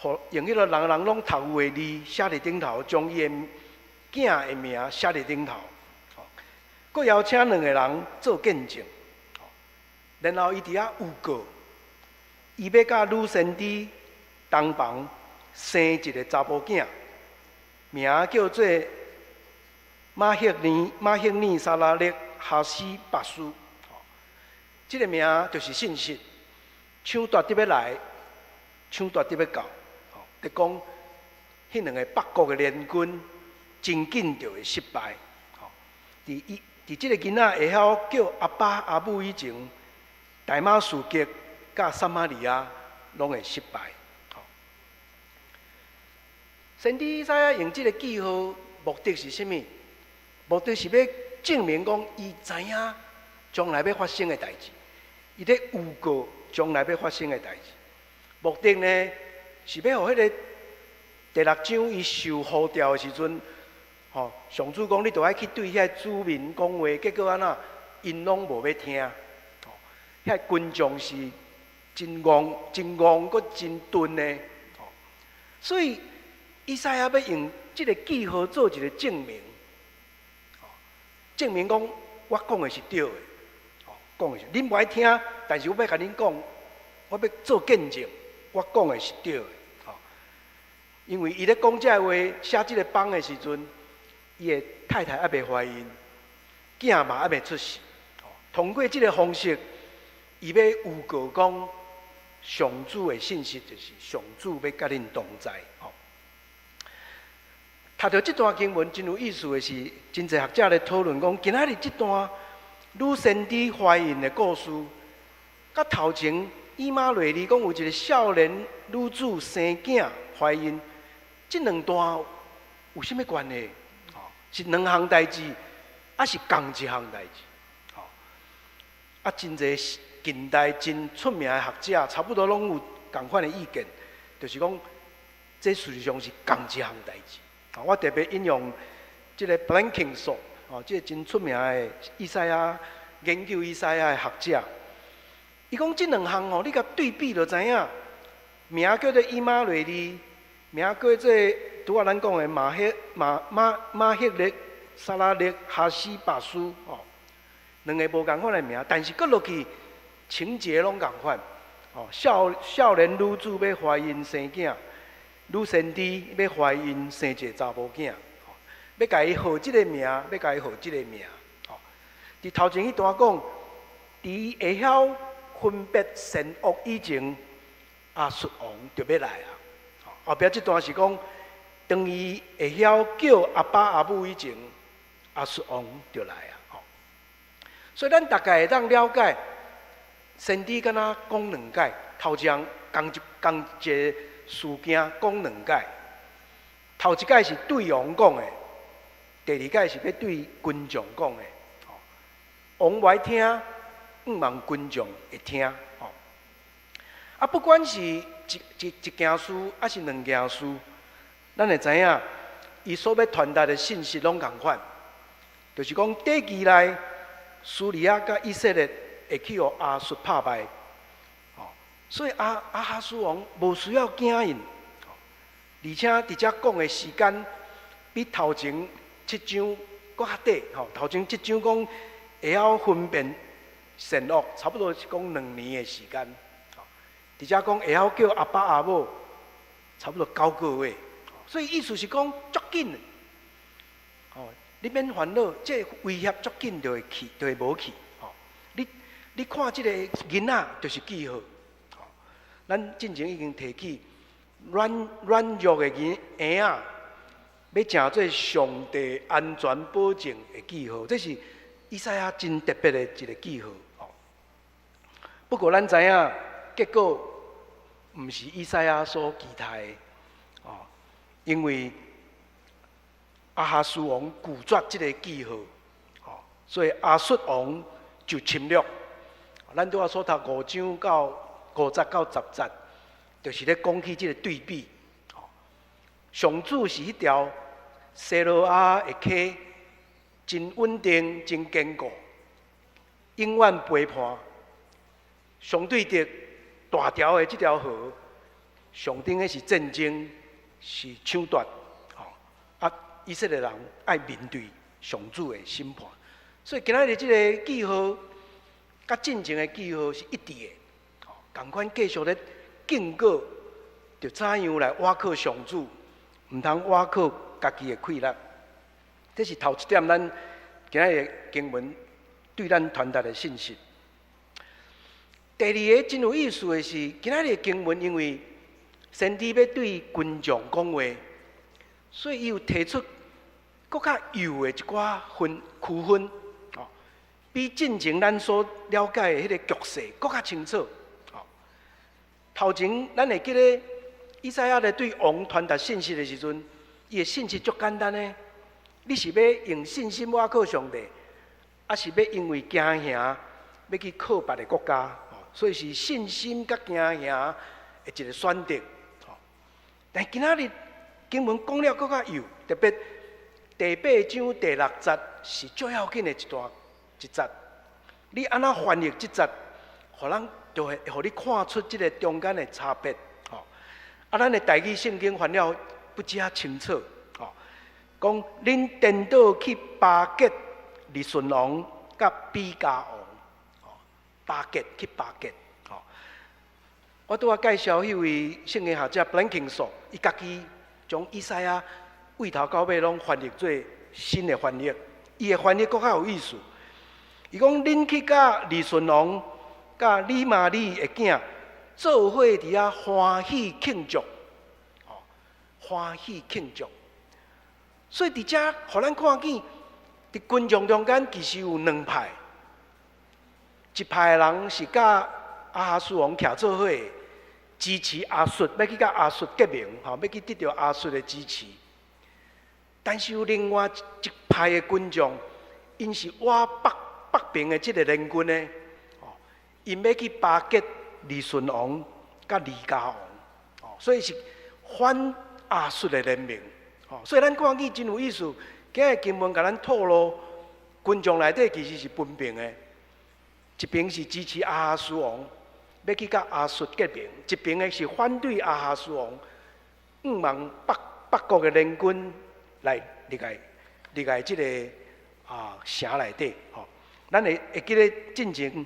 予用彼个人人攏讀有的字寫佇頂頭，將伊的囝的名寫佇頂頭。閣邀請兩個人做見證，然後伊佇遐預告，伊欲佮女先知同房生一个查埔囝，名叫做瑪赫尼瑪拉勒哈斯巴斯。這个名就是信息，搶奪得欲來，搶奪得欲到，咧講彼兩个北國的聯軍真緊就會失敗。佇伊佇這个囡仔會曉叫阿爸阿母以前，大馬士革佮撒瑪利亞攏會失敗。先知以賽亞用這个記號，目的是啥物？目的是欲證明講，伊知影將來欲發生的代誌，伊咧預告將來欲發生的代誌。目的呢，是欲予彼个第六章伊受呼召的時陣，吼，上主講你著愛去對遐子民講話，結果按怎？𪜶攏無欲聽，吼，遐群眾是真戇、真戇，閣真鈍的，吼，所以以賽亞欲用這个記號做一个證明，證明講我講的是對的，吼，講的是恁無愛聽，但是我欲共恁講，我欲做見證，我講的是對的，吼。因為伊咧講這个話，寫這個枋的時陣，伊的太太猶未懷孕，囝嘛猶未出世。通過這個方式，伊欲預告講上主的信息，就是上主欲佮恁同在。吼，讀著這段經文真有意思的是，真濟學者咧討論講，今仔日這段女先知懷孕的故事，佮頭前以馬內利講有一個少年女子生囝懷孕，這兩段有啥物關係？吼，是兩項代誌，抑是仝一項代誌？吼，啊，真濟近代真出名的學者，差不多攏有仝款的意見，就是講這事實上是仝一項代誌。我特別引用這個 Blenkinsopp，哦，這個真出名的以賽亞研究以賽亞的學者，伊講這兩項吼，你共對比就知影，名叫做以馬內利，名叫做拄仔咱講的馬赫馬馬馬赫勒沙拉勒哈斯巴斯，吼，兩个無仝款的名，但是閣落去情節攏仝款，哦，少年女子欲懷孕生囝，女先知欲懷孕生一個查某囝，欲共伊號這个名，欲共伊號這個名。吼，佇頭前彼段講，佇伊會曉分別善惡以前，亞述王就欲來啊。後壁這段是講，當伊會曉叫阿爸阿母以前，亞述王就來啊。吼，所以咱大概會當了解，先知敢若講兩擺，頭前仝一個事件講兩擺，頭一擺是對王講的，第二擺是欲對群眾講的。王無愛聽，向望群眾會聽。吼，啊，不管是一件事，抑是兩件事，咱會知影，伊所欲傳達的信息攏仝款，就是講短期內，敘利亞佮以色列會去予亞述拍敗。所以亞哈斯王無需要驚𪜶，而且佇遮講的時間比頭前七章閣較短，吼，頭前七章講會曉分辨善惡，差不多是講2年的時間，佇遮講會曉叫阿爸阿母，差不多9個月，所以意思是講足緊的，吼，你免煩惱，這個威脅足緊就會去，就會無去，吼，你看這個囡仔就是記號。咱進前已經提起，軟弱的嬰仔，欲成做上帝安全保證的記號，這是以賽亞真特別的一個記號。不過咱知影，結果毋是以賽亞所期待的，哦，因為亞哈斯王拒絕這个記號，哦，所以亞述王就侵略。咱拄仔所讀五章到5節到10節，就是咧講起這个對比。上主是彼條西羅亞的溪，真穩定、真堅固，永遠陪伴。相對著大條的這條河，象徵的是戰爭，是搶奪。啊，以色列人愛面對上主的審判。所以今仔日這个記號，佮進前的記號是一致的。仝款繼續咧警告，著怎樣來倚靠上主，毋通倚靠家己的氣力。這是頭一點，咱今仔日經文對咱傳達的信息。第二个真有意思的是，今仔日經文因為先知欲對群眾講話，所以伊有提出閣較幼的一寡分區分，哦，比進前咱所了解的彼个局勢閣較清楚。頭前咱會記得，以賽亞咧對王傳達信息的時陣，伊的信息足簡單的。你是欲用信心倚靠上帝，抑是欲因為驚嚇欲去靠別个國家？所以是信心佮驚嚇的一個選擇。但今仔日經文講了閣較幼，特別第八章第六節是最要緊的一段一節。你按怎翻譯這節，予人就會予你看出這个中間的差別。吼，啊，咱的台語聖經翻了不遮清楚。吼，講恁顛倒去巴結利汛王佮比加王。吼，巴結去巴結。吼，我拄仔介紹彼位聖經學者 Blenkinsopp，伊家己將以賽亞對頭到尾攏翻譯做新的翻譯，伊的翻譯閣較有意思。伊講：恁去佮利順王、佮利瑪利的囝做伙佇遐歡喜慶祝，哦，歡喜慶祝。所以佇遮，予咱看見，佇群眾中間其實有兩派，一派的人是佮亞哈斯王徛做伙，支持亞述，欲去佮亞述結盟，吼，欲去得著亞述的支持。但是有另外一派的群眾，𪜶是倚北北邊的這个聯軍的，哦，𪜶欲去巴結利順王佮利加王，哦，所以是反亞述的聯盟，哦，所以咱看見真有意思，今日經文共咱透露，群眾內底其實是分邊的，一邊是支持亞哈斯王，欲去佮亞述結盟；一邊的是反對亞哈斯王，向望北北國的聯軍來入來入來這个城內底，吼。咱會會記得進前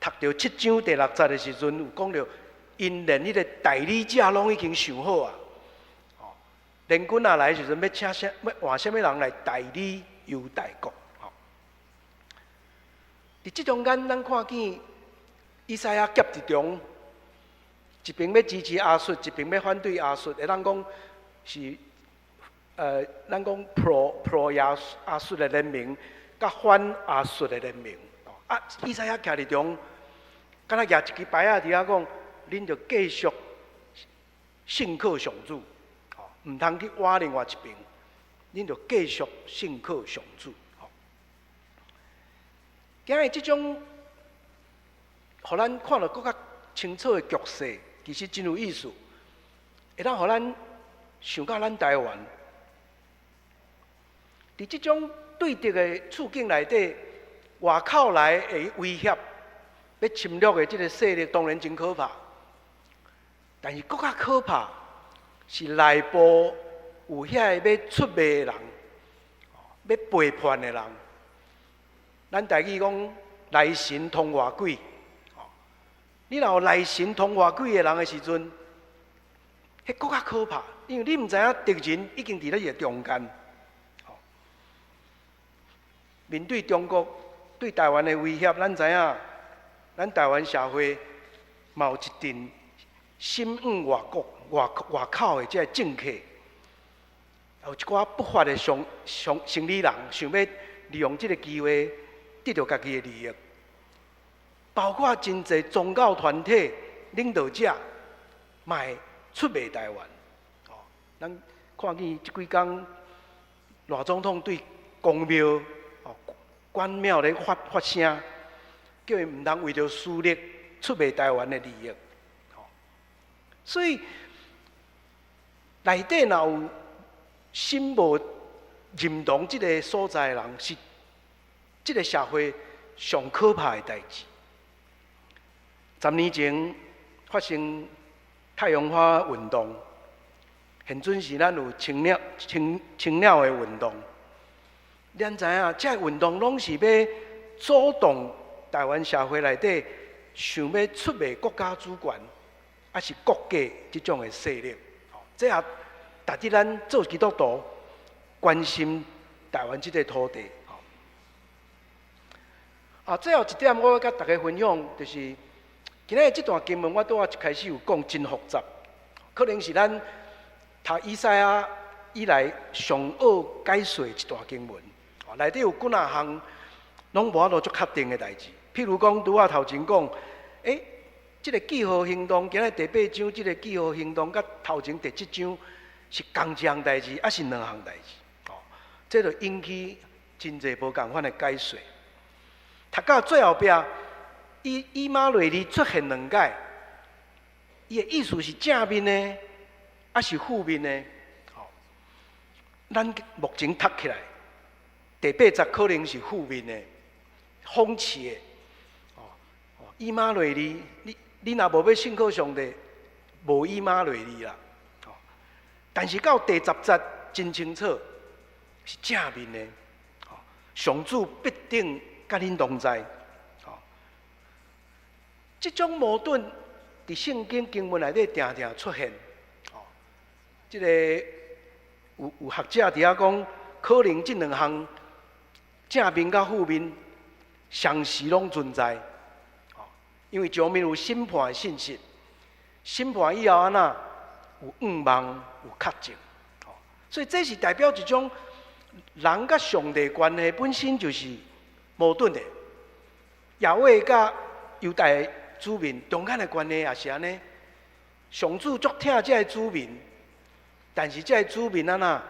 讀著七章第六節的時陣，有講著，𪜶連彼个代理者攏已經想好啊。吼，聯軍若來的時陣，欲請啥，欲換啥物人來代理猶大國？吼，佇這中間，咱看見以賽亞夾佇中，一邊欲支持亞述，一邊欲反對亞述。會當講是，咱講 pro pro 亞亞述的聯盟，佮反亞述的聯盟。啊，以賽亞徛佇中，敢若舉一支牌仔佇遐講，恁著繼續信靠上主，吼，毋通去倚另外一邊，恁著繼續信靠上主。吼，今日這種，予咱看著閣較清楚的局勢，其實真有意思，會當予咱想到咱台灣，佇這種對敵的處境內底，外口來的威脅，欲侵略的這个勢力當然真可怕，但是閣較可怕是內部有遐个欲出賣的人，欲背叛的人。咱台語講內神通外鬼，你若有內神通外鬼的人的時陣，彼閣較可怕，因為你毋知影敵人已經佇咧伊的中間。面對中國對台灣的威脅，咱知影，咱台灣社會嘛有一陣心向外國、外外口的這个政客，有一寡不法的商商生理人，想欲利用這个機會得著家己的利益，包括真濟宗教團體領導者，嘛會出賣台灣。哦，咱看見這幾工賴總統對公廟、哦關廟咧發發聲，叫伊毋通為著私利出賣台灣的利益。哦，所以內底若有心無認同這个所在的人，是這个社會上可怕的代誌。10年前發生太陽花運動，現陣時咱有青鳥青青鳥的運動。咱知影，這个運動攏是欲阻擋台灣社會內底想欲出賣國家主權，抑是國家這種的勢力。這也值得咱做基督徒關心台灣這个土地。啊，最後一點我欲佮大家分享，就是今仔日這段經文，我拄仔一開始有講真複雜，可能是咱讀以賽亞以來上愛解說一段經文。內底有幾若項攏無法度足確定的代誌。譬如講，拄仔頭前講，這个記號行動，今仔日第八章這个記號行動，佮頭前第七章是仝一項代誌，抑是兩項代誌？哦，這就引起真濟無仝款的解說。讀到最後壁，以以馬內利出現兩擺，伊的意思是正面的，抑是負面的？哦，咱目前讀起來，第八節可能是負面的、諷刺的。哦，以馬內利，你你若無欲信靠上帝，無以馬內利啦。哦，但是到第十節真清楚，是正面的。哦，上主必定佮恁同在。哦，這種矛盾佇聖經經文內底定定出現。哦，這个有學者佇遐講，可能這兩項正面佮負面同時攏存在。因為上面有審判的信息，審判以後按怎有向望，有確證。所以這是代表一種人佮上帝關係本身就是矛盾的。耶和華佮猶大子民中間的關係也是按呢。上主足疼這个子民，但是這个子民按怎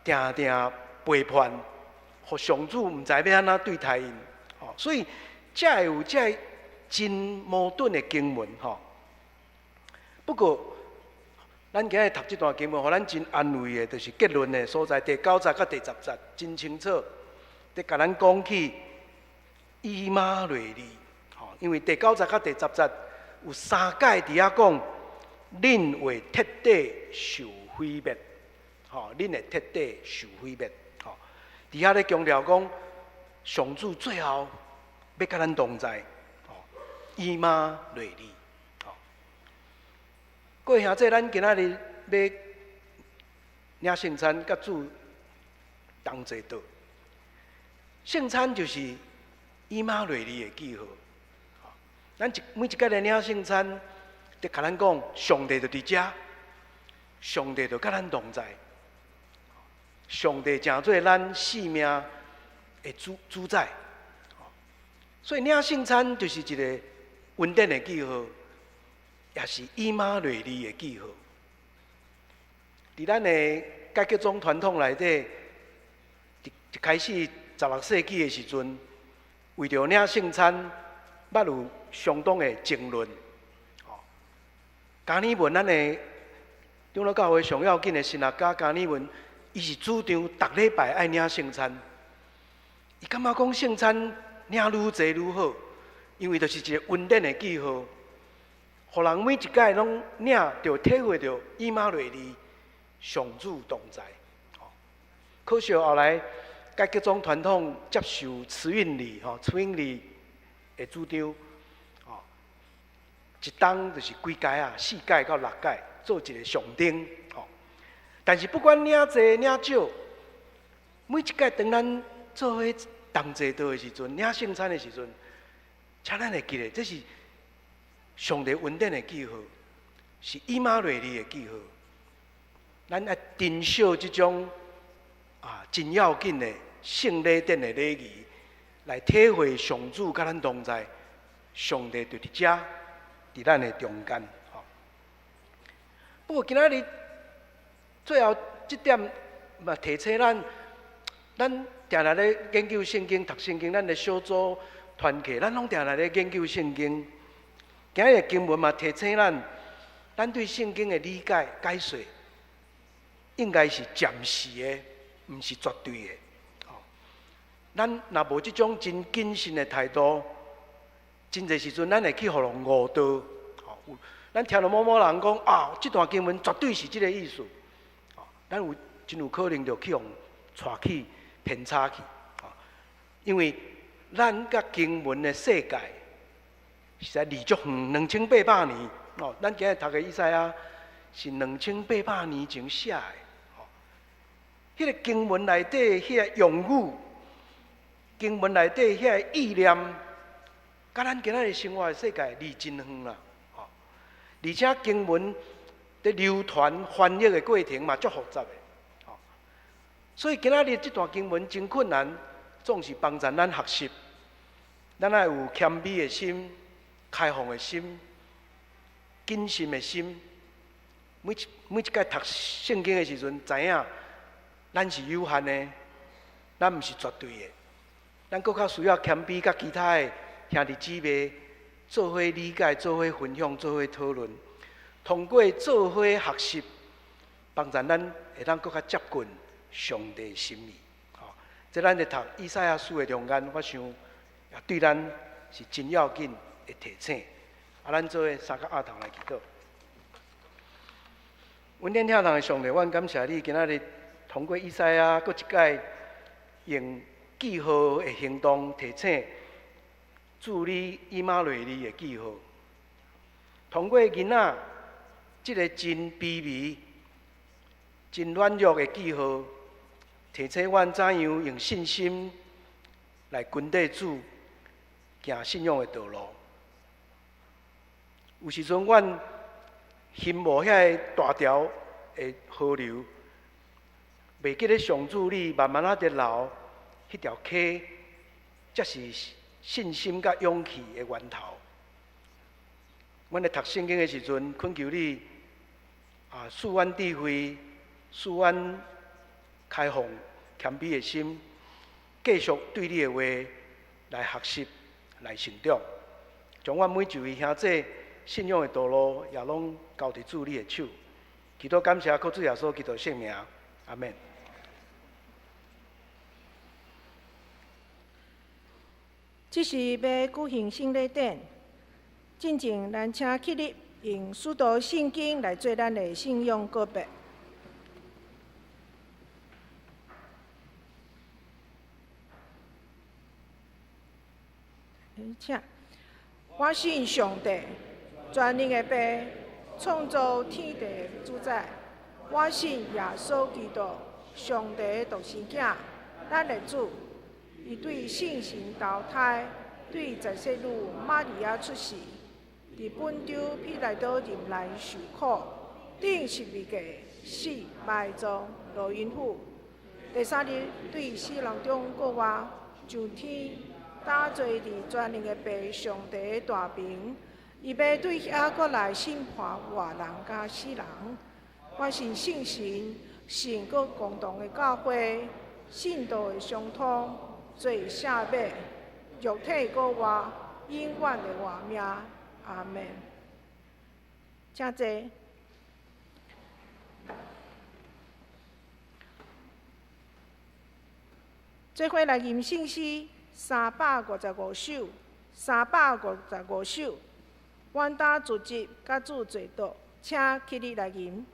定定背叛，予上主毋知欲按怎對待𪜶。所以才會有這个真矛盾的經文吼。不過，咱今日讀這段經文，予咱真安慰的，就是結論的所在，第九節佮第十節真清楚，佇共咱講起以馬內利。吼，因為第九節佮第十節有三擺佇遐講，恁會徹底受毀滅。吼，恁會徹底受毀滅。吼，佇遐咧強調講，上主最後欲佮咱同在。吼，以馬內利。各位兄弟，咱今仔日欲領聖餐，佮主同齊倒。聖餐就是以馬內利的記號。咱一每一擺來領聖餐，就共咱講，上帝就佇遮，上帝就佮咱同在，上帝成做咱生命的主宰。所以領聖餐就是一个恩典的記號，也是以馬內利的記號。佇咱的改革宗傳統內底，一開始十六世紀的時陣，為著領聖餐，捌有相當的爭論。加爾文咱的長老教會上要緊的神學家加爾文，伊是主張逐禮拜愛領聖餐。伊感覺講聖餐領愈濟愈好，因為就是一个恩典的記號，予人每一擺攏領，就體會著以馬內利上主同在。可惜後來改革宗傳統接受慈運理，吼，慈運理的主張，吼，一冬就是幾擺啊，四擺到六擺做一個象徵，吼。但是不管領濟領少，每一擺當咱做伙同齊倒的時陣，領聖餐的時陣，請咱會記得，這是上帝恩典的記號，是以馬內利的記號。咱愛珍惜這種真要緊的聖禮典的禮儀，來體會上主佮咱同在，上帝就佇遮，佇咱的中間。不過今仔日最後這點嘛提醒咱，咱定定咧研究聖經、讀聖經，咱的小組團契，咱攏定定咧研究聖經。今日的經文嘛提醒咱，咱對聖經的理解解說，應該是暫時的，毋是絕對的。咱若無這種真謹慎的態度，真濟時陣咱會去予人誤導。咱聽著某某人講啊，這段經文絕對是這个意思。咱有真有可能就去予帶去偏差去。因為咱佮經文的世界實在離足遠，2800年。哦，咱今日讀的以賽亞是兩千八百年前寫的。彼个經文內底彼个用語，經文內底彼个意念，佮咱今仔日生活的世界離真遠啦。而且經文佇流傳翻譯的過程嘛足複雜的。所以今仔日這段經文真困難，總是幫助咱學習。咱愛有謙卑的心、開放的心、謹慎的心。每一擺讀聖經的時陣，知影咱是有限的，咱毋是絕對的。咱閣較需要謙卑，佮其他的兄弟姊妹做伙理解、做伙分享、做伙討論。通過做伙學習，幫助咱會當閣較接近上帝心意。吼，這咱佇讀以賽亞書的中間，我想也對咱是真要緊的提醒。啊，咱做伙三個阿頭來祈禱。阮天天堂的上帝，阮感謝你今仔日通過以賽亞，閣一擺用記號的行動提醒主你以馬內利的記號。通過囡仔這个真卑微、真軟弱的記號，提醒阮怎樣用信心來跟綴主行信仰的道路。有時陣，阮欣慕遐個大條的河流，袂記得上主你慢慢仔佇流，彼條溪才是信心佮勇氣的源頭。阮咧讀聖經的時陣，懇求你啊，賜阮智慧，賜阮開放謙卑的心，繼續對你的話來學習、來成長，將阮每一位兄弟信仰的道路也攏交佇主你的手。祈禱感謝，靠主耶穌基督聖名，阿們。這是欲舉行聖禮典，進前咱請起立，用使徒信經來做咱的信仰告白。請，我信上帝，全能的父，創造天地的主宰。我信耶穌基督，上帝的獨生囝，咱的主。伊對聖神投胎，對在聖女瑪利亞出世，佇本丟彼拉多入內受苦，釘十字架死埋葬落陰府。第三日對死人中復活，上天，搭坐佇全能的父上帝的大爿，伊欲對遐閣來審判活人佮死人。我信聖神，聖閣共同的教會，信徒的相通，罪赦免，肉體閣活，永遠的活命。阿們。請坐。做伙來吟聖詩355首，355首。阮搭組織佮主做桌，請起立來吟。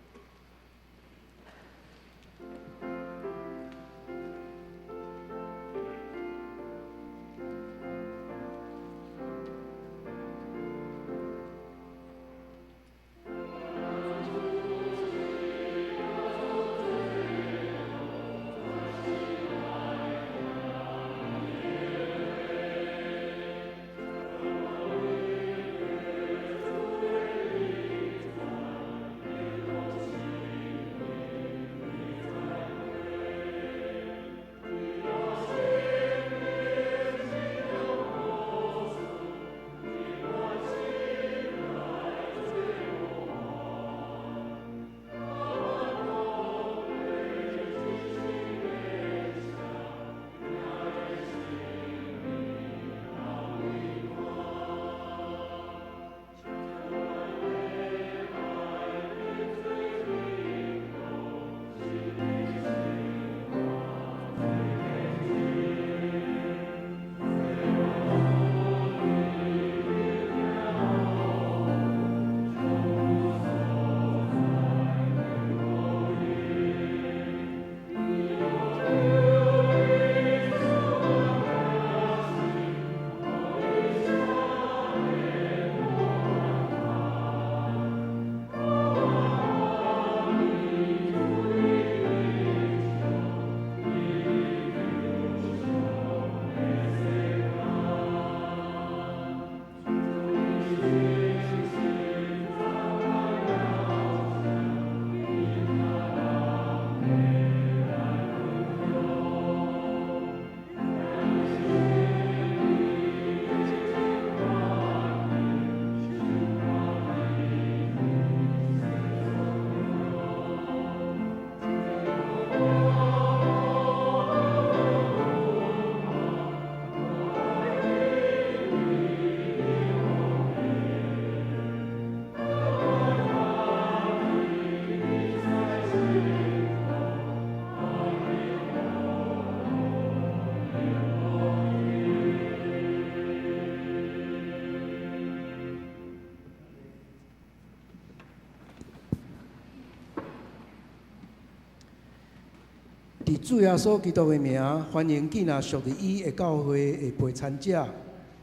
佇主耶穌基督的名，歡迎建立屬於伊的教會的陪餐者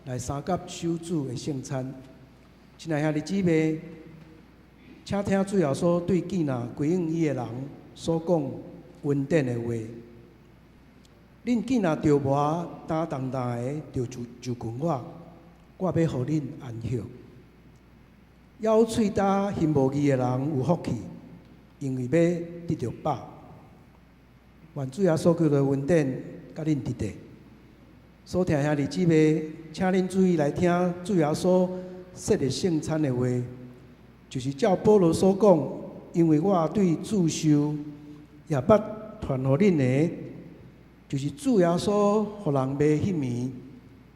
來相佮守主的聖餐。親愛兄弟姊妹，請聽主耶穌對建立歸向伊的人所講恩典的話。恁見若著磨焦重重的，就近我，我欲予恁安歇。咬喙焦行無義的人有福氣，因為欲得著飽。願主耶穌基督的恩典佮恁佇佇。所聽兄弟姊妹，請恁注意來聽主耶穌設立聖餐的話，就是照保羅所講，因為我對主受，也捌傳予恁的，就是主耶穌予人賣彼暝，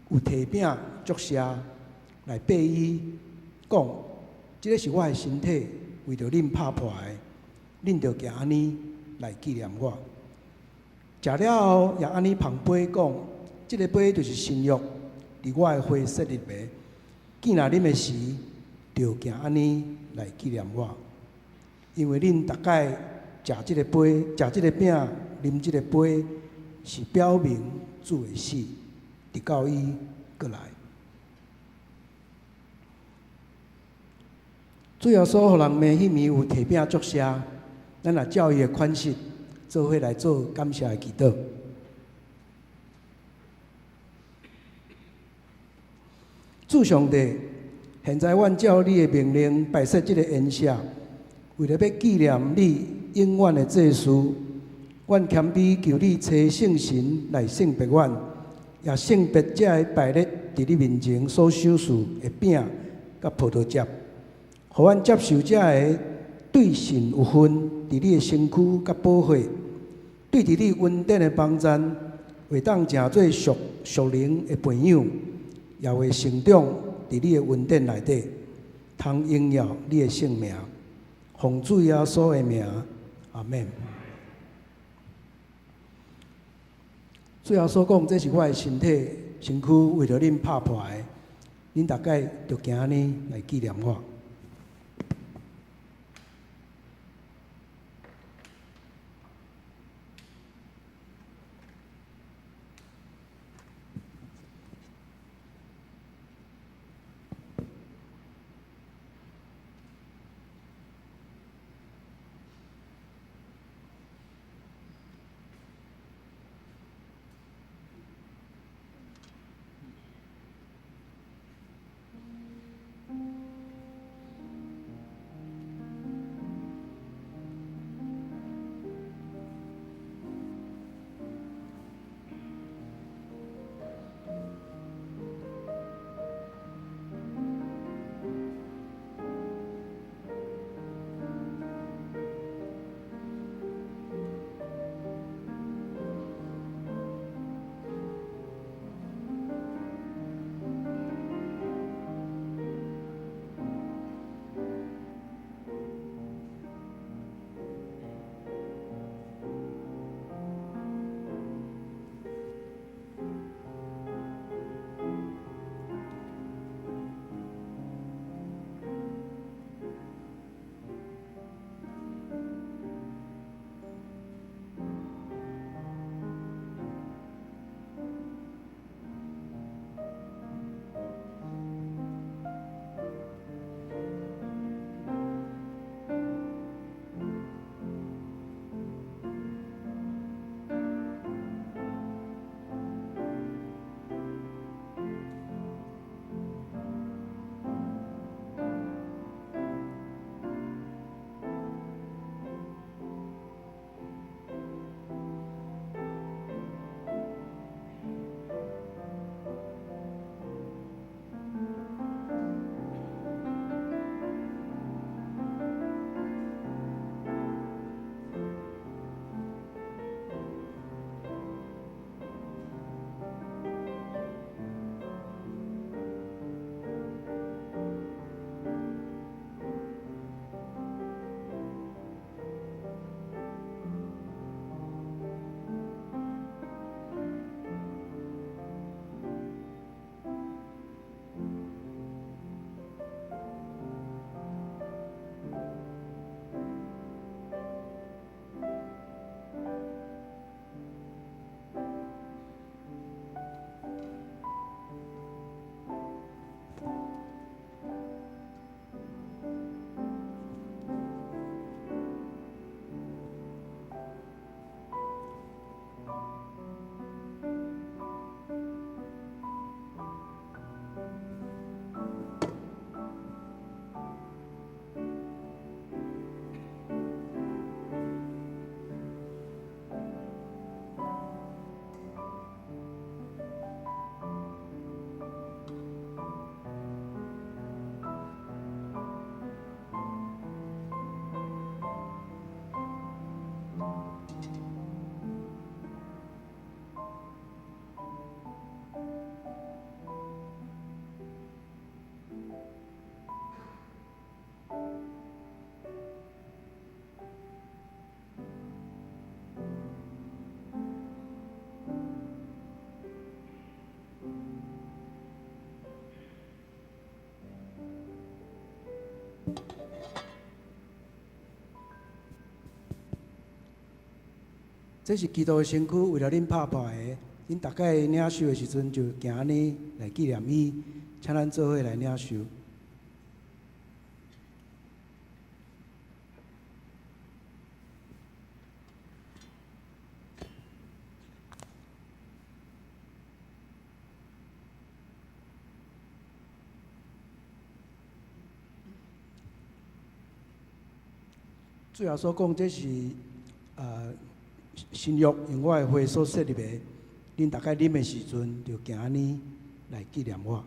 有提餅祝謝來擘伊，講：這个是我的身體，為著恁拍破的，恁著行按呢來紀念我。食了後，也按呢捧杯講：這个杯就是新約，佇我的血設立的。見若啉的時，著行按呢來紀念我。因為恁逐擺食這个杯、食這个餅、啉這个杯，是表明主的死，直到伊閣來。主耶穌予人賣彼暝有提餅祝謝，咱若照伊的款式，做伙來做感謝的祈禱。主上帝，現在阮照你的命令擺設這个筵席，為著欲紀念你永遠的祭司，阮謙卑求你差聖神來聖別阮，也聖別這个擺列佇你面前所賞賜的餅佮葡萄汁，予阮接受這个對神有份佇你的身軀佮寶血，對佇你恩典的幫贊，會當成做屬屬靈的培養，也會成長佇你的恩典內底，通榮耀你的聖名，奉主耶穌的名，阿們。主耶穌講：這是我的身體，身軀為著恁拍破的，恁逐擺著行按呢來紀念我。這是基督的身軀，為了恁拍破的。恁逐擺領受的時陣，就行按呢來紀念伊，請咱做伙來領受。主耶穌講，這是新約用我的血所設立的，恁逐擺啉的時陣，就行按呢來紀念我。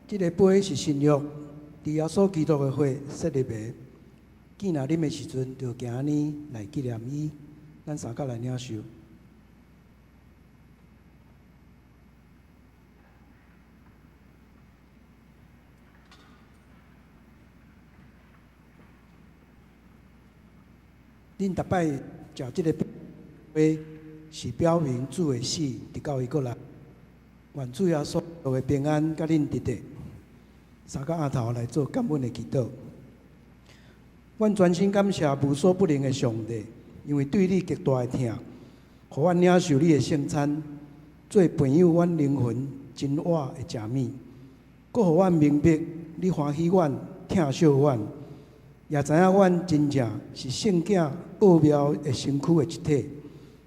這个杯是新約，佇耶穌基督的血設立的。見若啉的時陣，就行按呢來紀念伊。咱三甲來領受。恁逐擺食這个餅是表明主的死，直到伊閣來。願主耶穌的平安佮恁佇佇。三個阿頭來做感恩的祈禱。阮全心感謝無所不能的上帝，因為對你極大的疼，予阮領受你的聖餐，做培養阮靈魂真我的食物，閣予阮明白你歡喜阮、疼惜阮，也知影阮真正是聖囝奧妙的身軀的一體，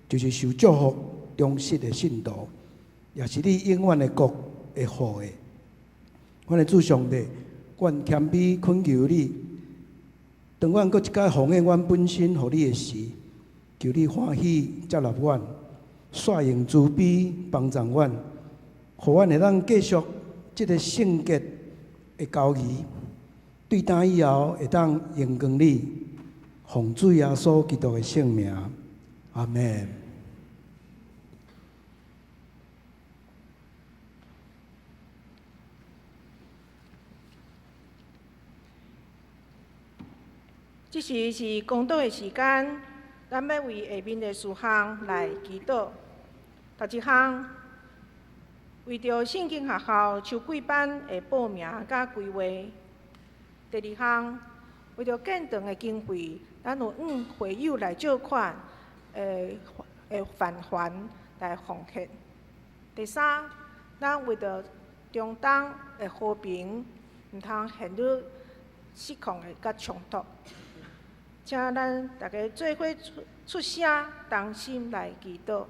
就是受祝福、忠實的信徒，也是你永遠的國的後裔。阮的主上帝，阮謙卑懇求你，當阮閣一擺奉獻阮本身予你的時，求你歡喜接納阮，煞用慈悲幫助阮，予阮會當繼續這个聖潔的交誼，對今以後會當榮光你，奉主耶穌基督的聖名，阿們。這時是講道的時間，咱欲為下面的事項來祈禱。頭一項，為著聖經學校秋季班的報名佮規劃。第二項，為著建堂的經費，咱有向會友來借款，會返還來奉獻。第三，咱為著中東的和平，毋通陷入失控的佮衝突。請咱逐家做伙出出聲，同心來祈禱。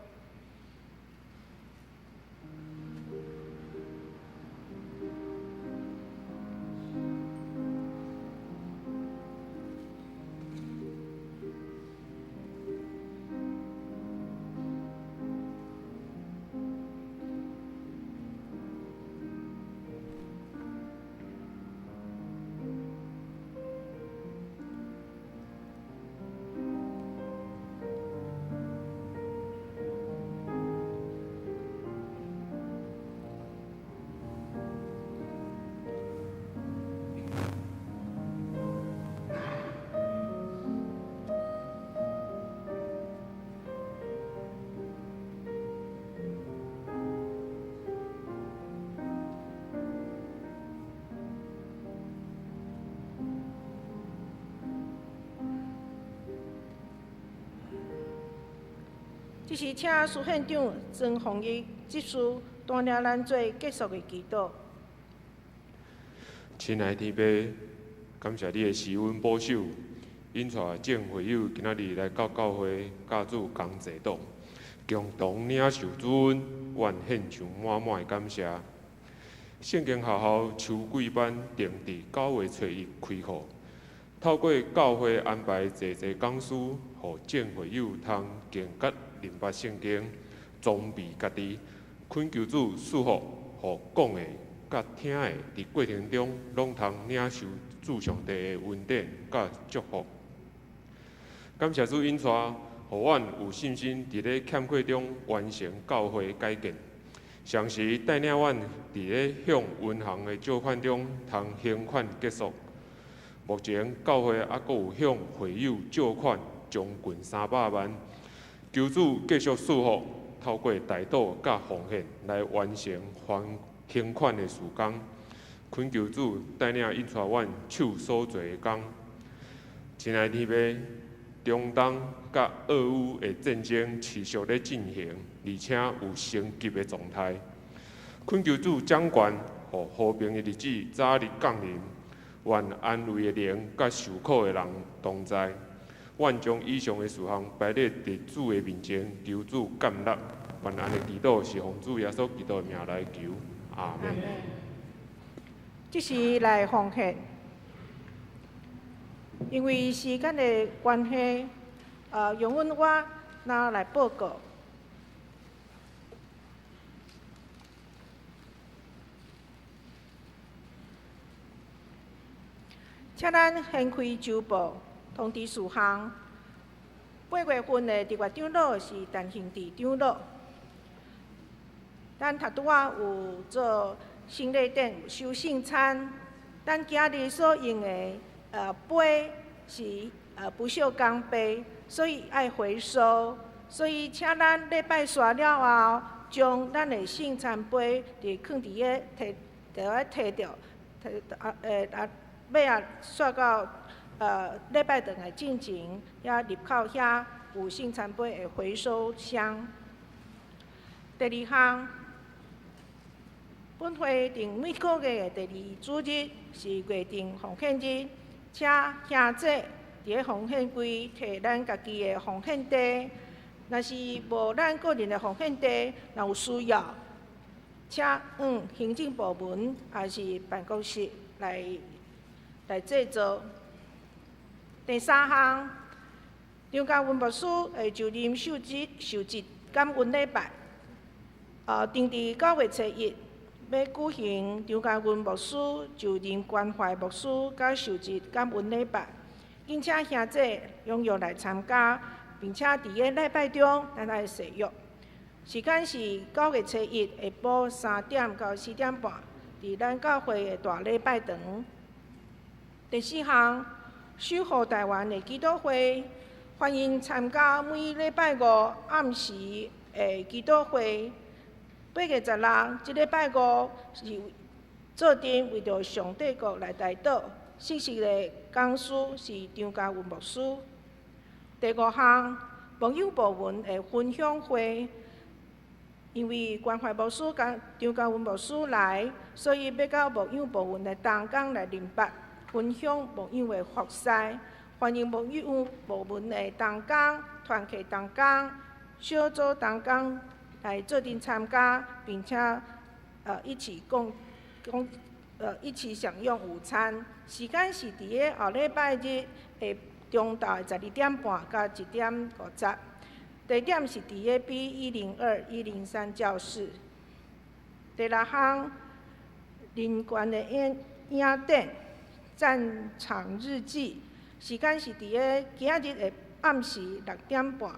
這時請蘇縣長曾宏毅執事帶領咱做結束的祈禱。親愛的天父，感謝你的施恩保守，引帶眾會友今仔日來到教會，佮主同齊黨，共同領受主恩，願獻上滿滿的感謝。聖經學校秋季班定佇9月初一開課，透過教會安排濟濟講師，予眾會友通更加明白聖經，裝備家己，懇求主賜福，予講的佮聽的，佇過程中攏通領受主上帝的恩典佮祝福。感謝主引帶，予阮有信心佇咧欠缺中完成教會改建，同時帶領阮佇咧向銀行的借款中通還款結束。目前教會猶閣有向會友借款將近300萬。求主繼續賜福，透過代禱佮奉獻來完成還還款的事工。懇求主帶領引帶阮手所做的工。親愛的天父，中東佮俄烏的戰爭持續咧進行，而且有升級的狀態。懇求主掌權，予和平的日子早日降臨。願安慰的靈佮受苦的人同在。阮將以上的事項擺列佇主的面前，求主感納。願按呢祈禱是奉主耶穌基督的名來求，阿們。這時來奉獻，因為時間的關係，容阮我拿來報告。請咱掀開週報通知事項。8月份的特別長老是陳興智長老。咱頭拄仔有做聖禮典有收聖餐，咱今日所用的杯是不鏽鋼杯，所以愛回收。所以請咱禮拜煞了後，將咱的聖餐杯佇囥佇个提，著愛提著，提啊啊尾仔煞到禮拜轉來進前，遐入口遐有聖餐杯的回收箱。第二項，本會定每個月的第二主日是月定奉獻日，請兄姐佇个奉獻櫃提咱家己的奉獻袋。若是無咱個人的奉獻袋，若有需要，請行政部門抑是辦公室來製作。第三項，張嘉文牧師會就任受職感恩禮拜，定佇9月初1欲舉行張嘉文牧師就任關懷牧師佮受職感恩禮拜，敬請兄姐踴躍來參加。並且佇个禮拜中，咱愛誓約，時間是9月初1下晡3點到4點半，佇咱教會的大禮拜堂。第四項，守護台灣的祈禱會，歡迎參加每禮拜五暗時的祈禱會。8月16，這禮拜五是做陣為著上帝國來代禱，信息的講師是張嘉文牧師。第五項，牧養部門的分享會，因為關懷牧師佮張嘉文牧師來，所以欲到牧養部門的同工來明白分享牧養的服事，歡迎牧養部門的同工、團契同工、小組同工來做陣參加，並且一起共共一起享用午餐。時間是佇个後禮拜日的中晝12點半到1點50，地點是佇个 B102、103教室。第六項，人權的影展戰場日記，時間是佇个今仔日的暗時6點半，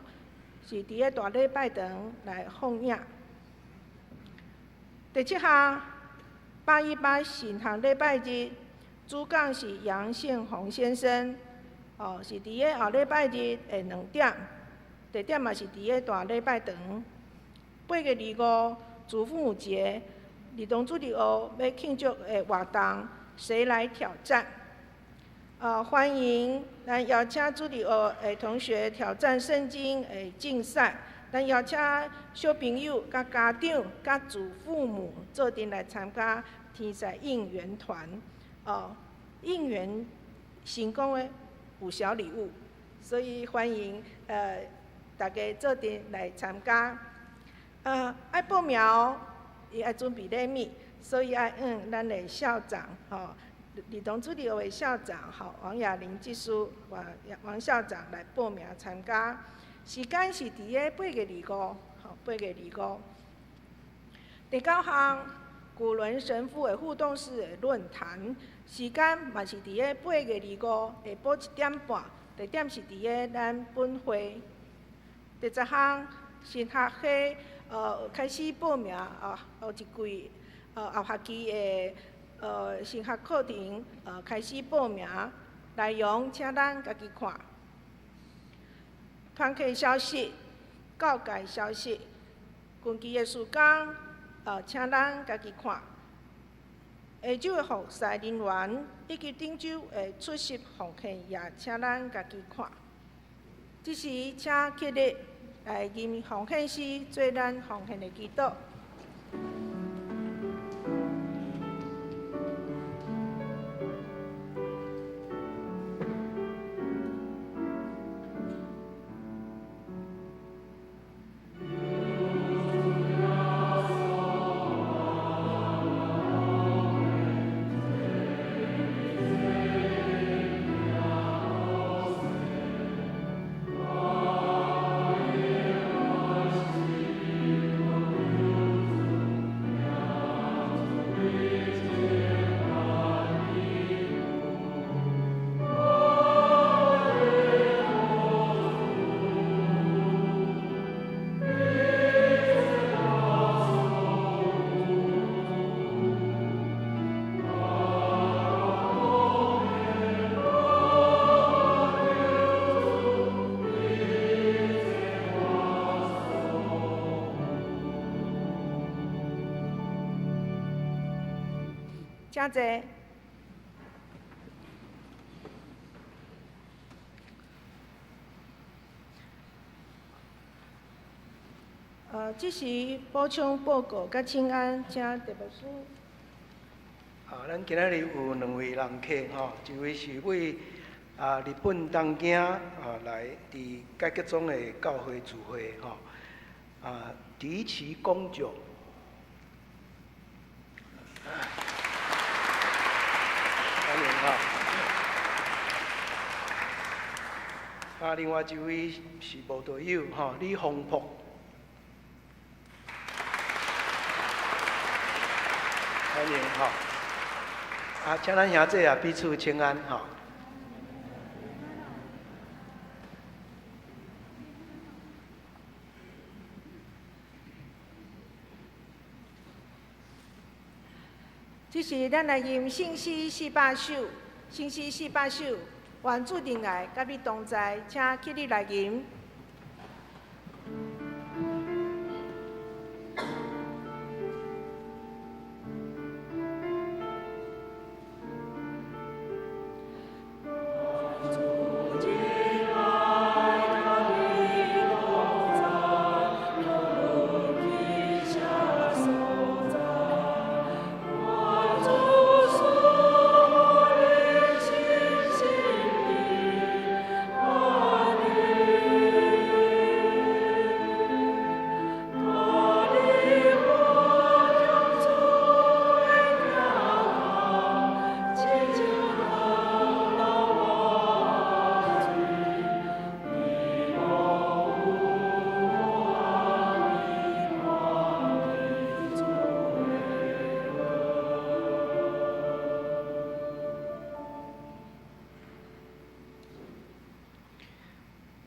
是佇个大禮拜堂來放映。第七項，818神學禮拜日，主講是楊憲宏先生。哦，是佇个後禮拜日的2點，地點嘛是佇個大禮拜堂。8月25，祖父母節，兒童主日學欲慶祝的活動，誰來挑戰？歡迎咱邀請主日學的同學挑戰聖經的競賽。咱邀請小朋友、佮家長、佮祖父母做陣來參加天使應援團。哦，應援成功的有小禮物，所以歡迎大家做陣來參加。愛報名哦，伊愛準備禮物，所以愛向咱的校長吼，兒童主日學的校長吼王雅玲技師王王校長來報名參加。時間是佇个8月25，吼8月25。第九項，古倫神父的互動式的論壇，時間嘛是佇个8月25下晡1點半，地點是佇个咱本會。第十項，新學系開始報名啊，有一季後學期的新學課程開始報名，內容請咱家己看。團契消息、教界消息、近期的事工，請咱家己看。下晝的服侍人員以及頂週的出席奉獻，也請咱家己看。這時，請起立來吟奉獻詩，做咱奉獻的祈禱。請坐。這時補充報告佮請安，請特牧師。啊，咱今仔日有兩位人客吼，一位是為日本東京來佇改革宗的教會聚會吼，迪奇公爵。歡迎吼。另外一位是慕道友吼，李洪福。歡迎吼。請咱兄弟彼此請安吼。這時咱來吟聖詩四百首，聖詩四百首，願主仁愛佮你同在，請起立來吟。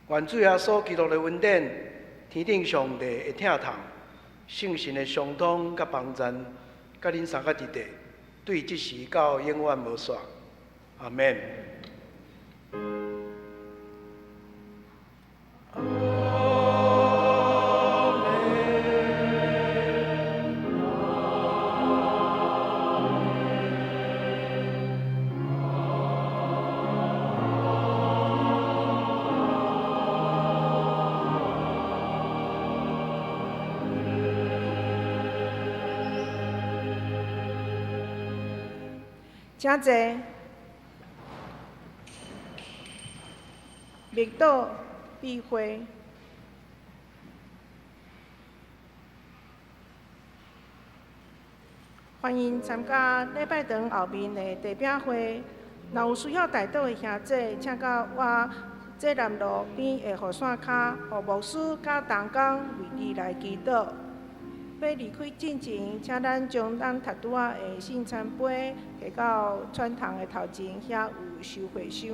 願主耶穌基督的恩典、天頂上帝的疼痛、聖神的相通佮幫贊，佮恁三个佇佇，對這時到永遠無煞。阿們。請坐。默禱閉會。歡迎參加禮拜堂後面的茶餅會。若有需要代禱的兄弟，請到我濟南路邊的雨傘跤，予牧師佮同工為你來祈禱。欲離開進前，請咱將咱頭拄仔的聖餐杯提到傳堂的頭前，遐有收費箱。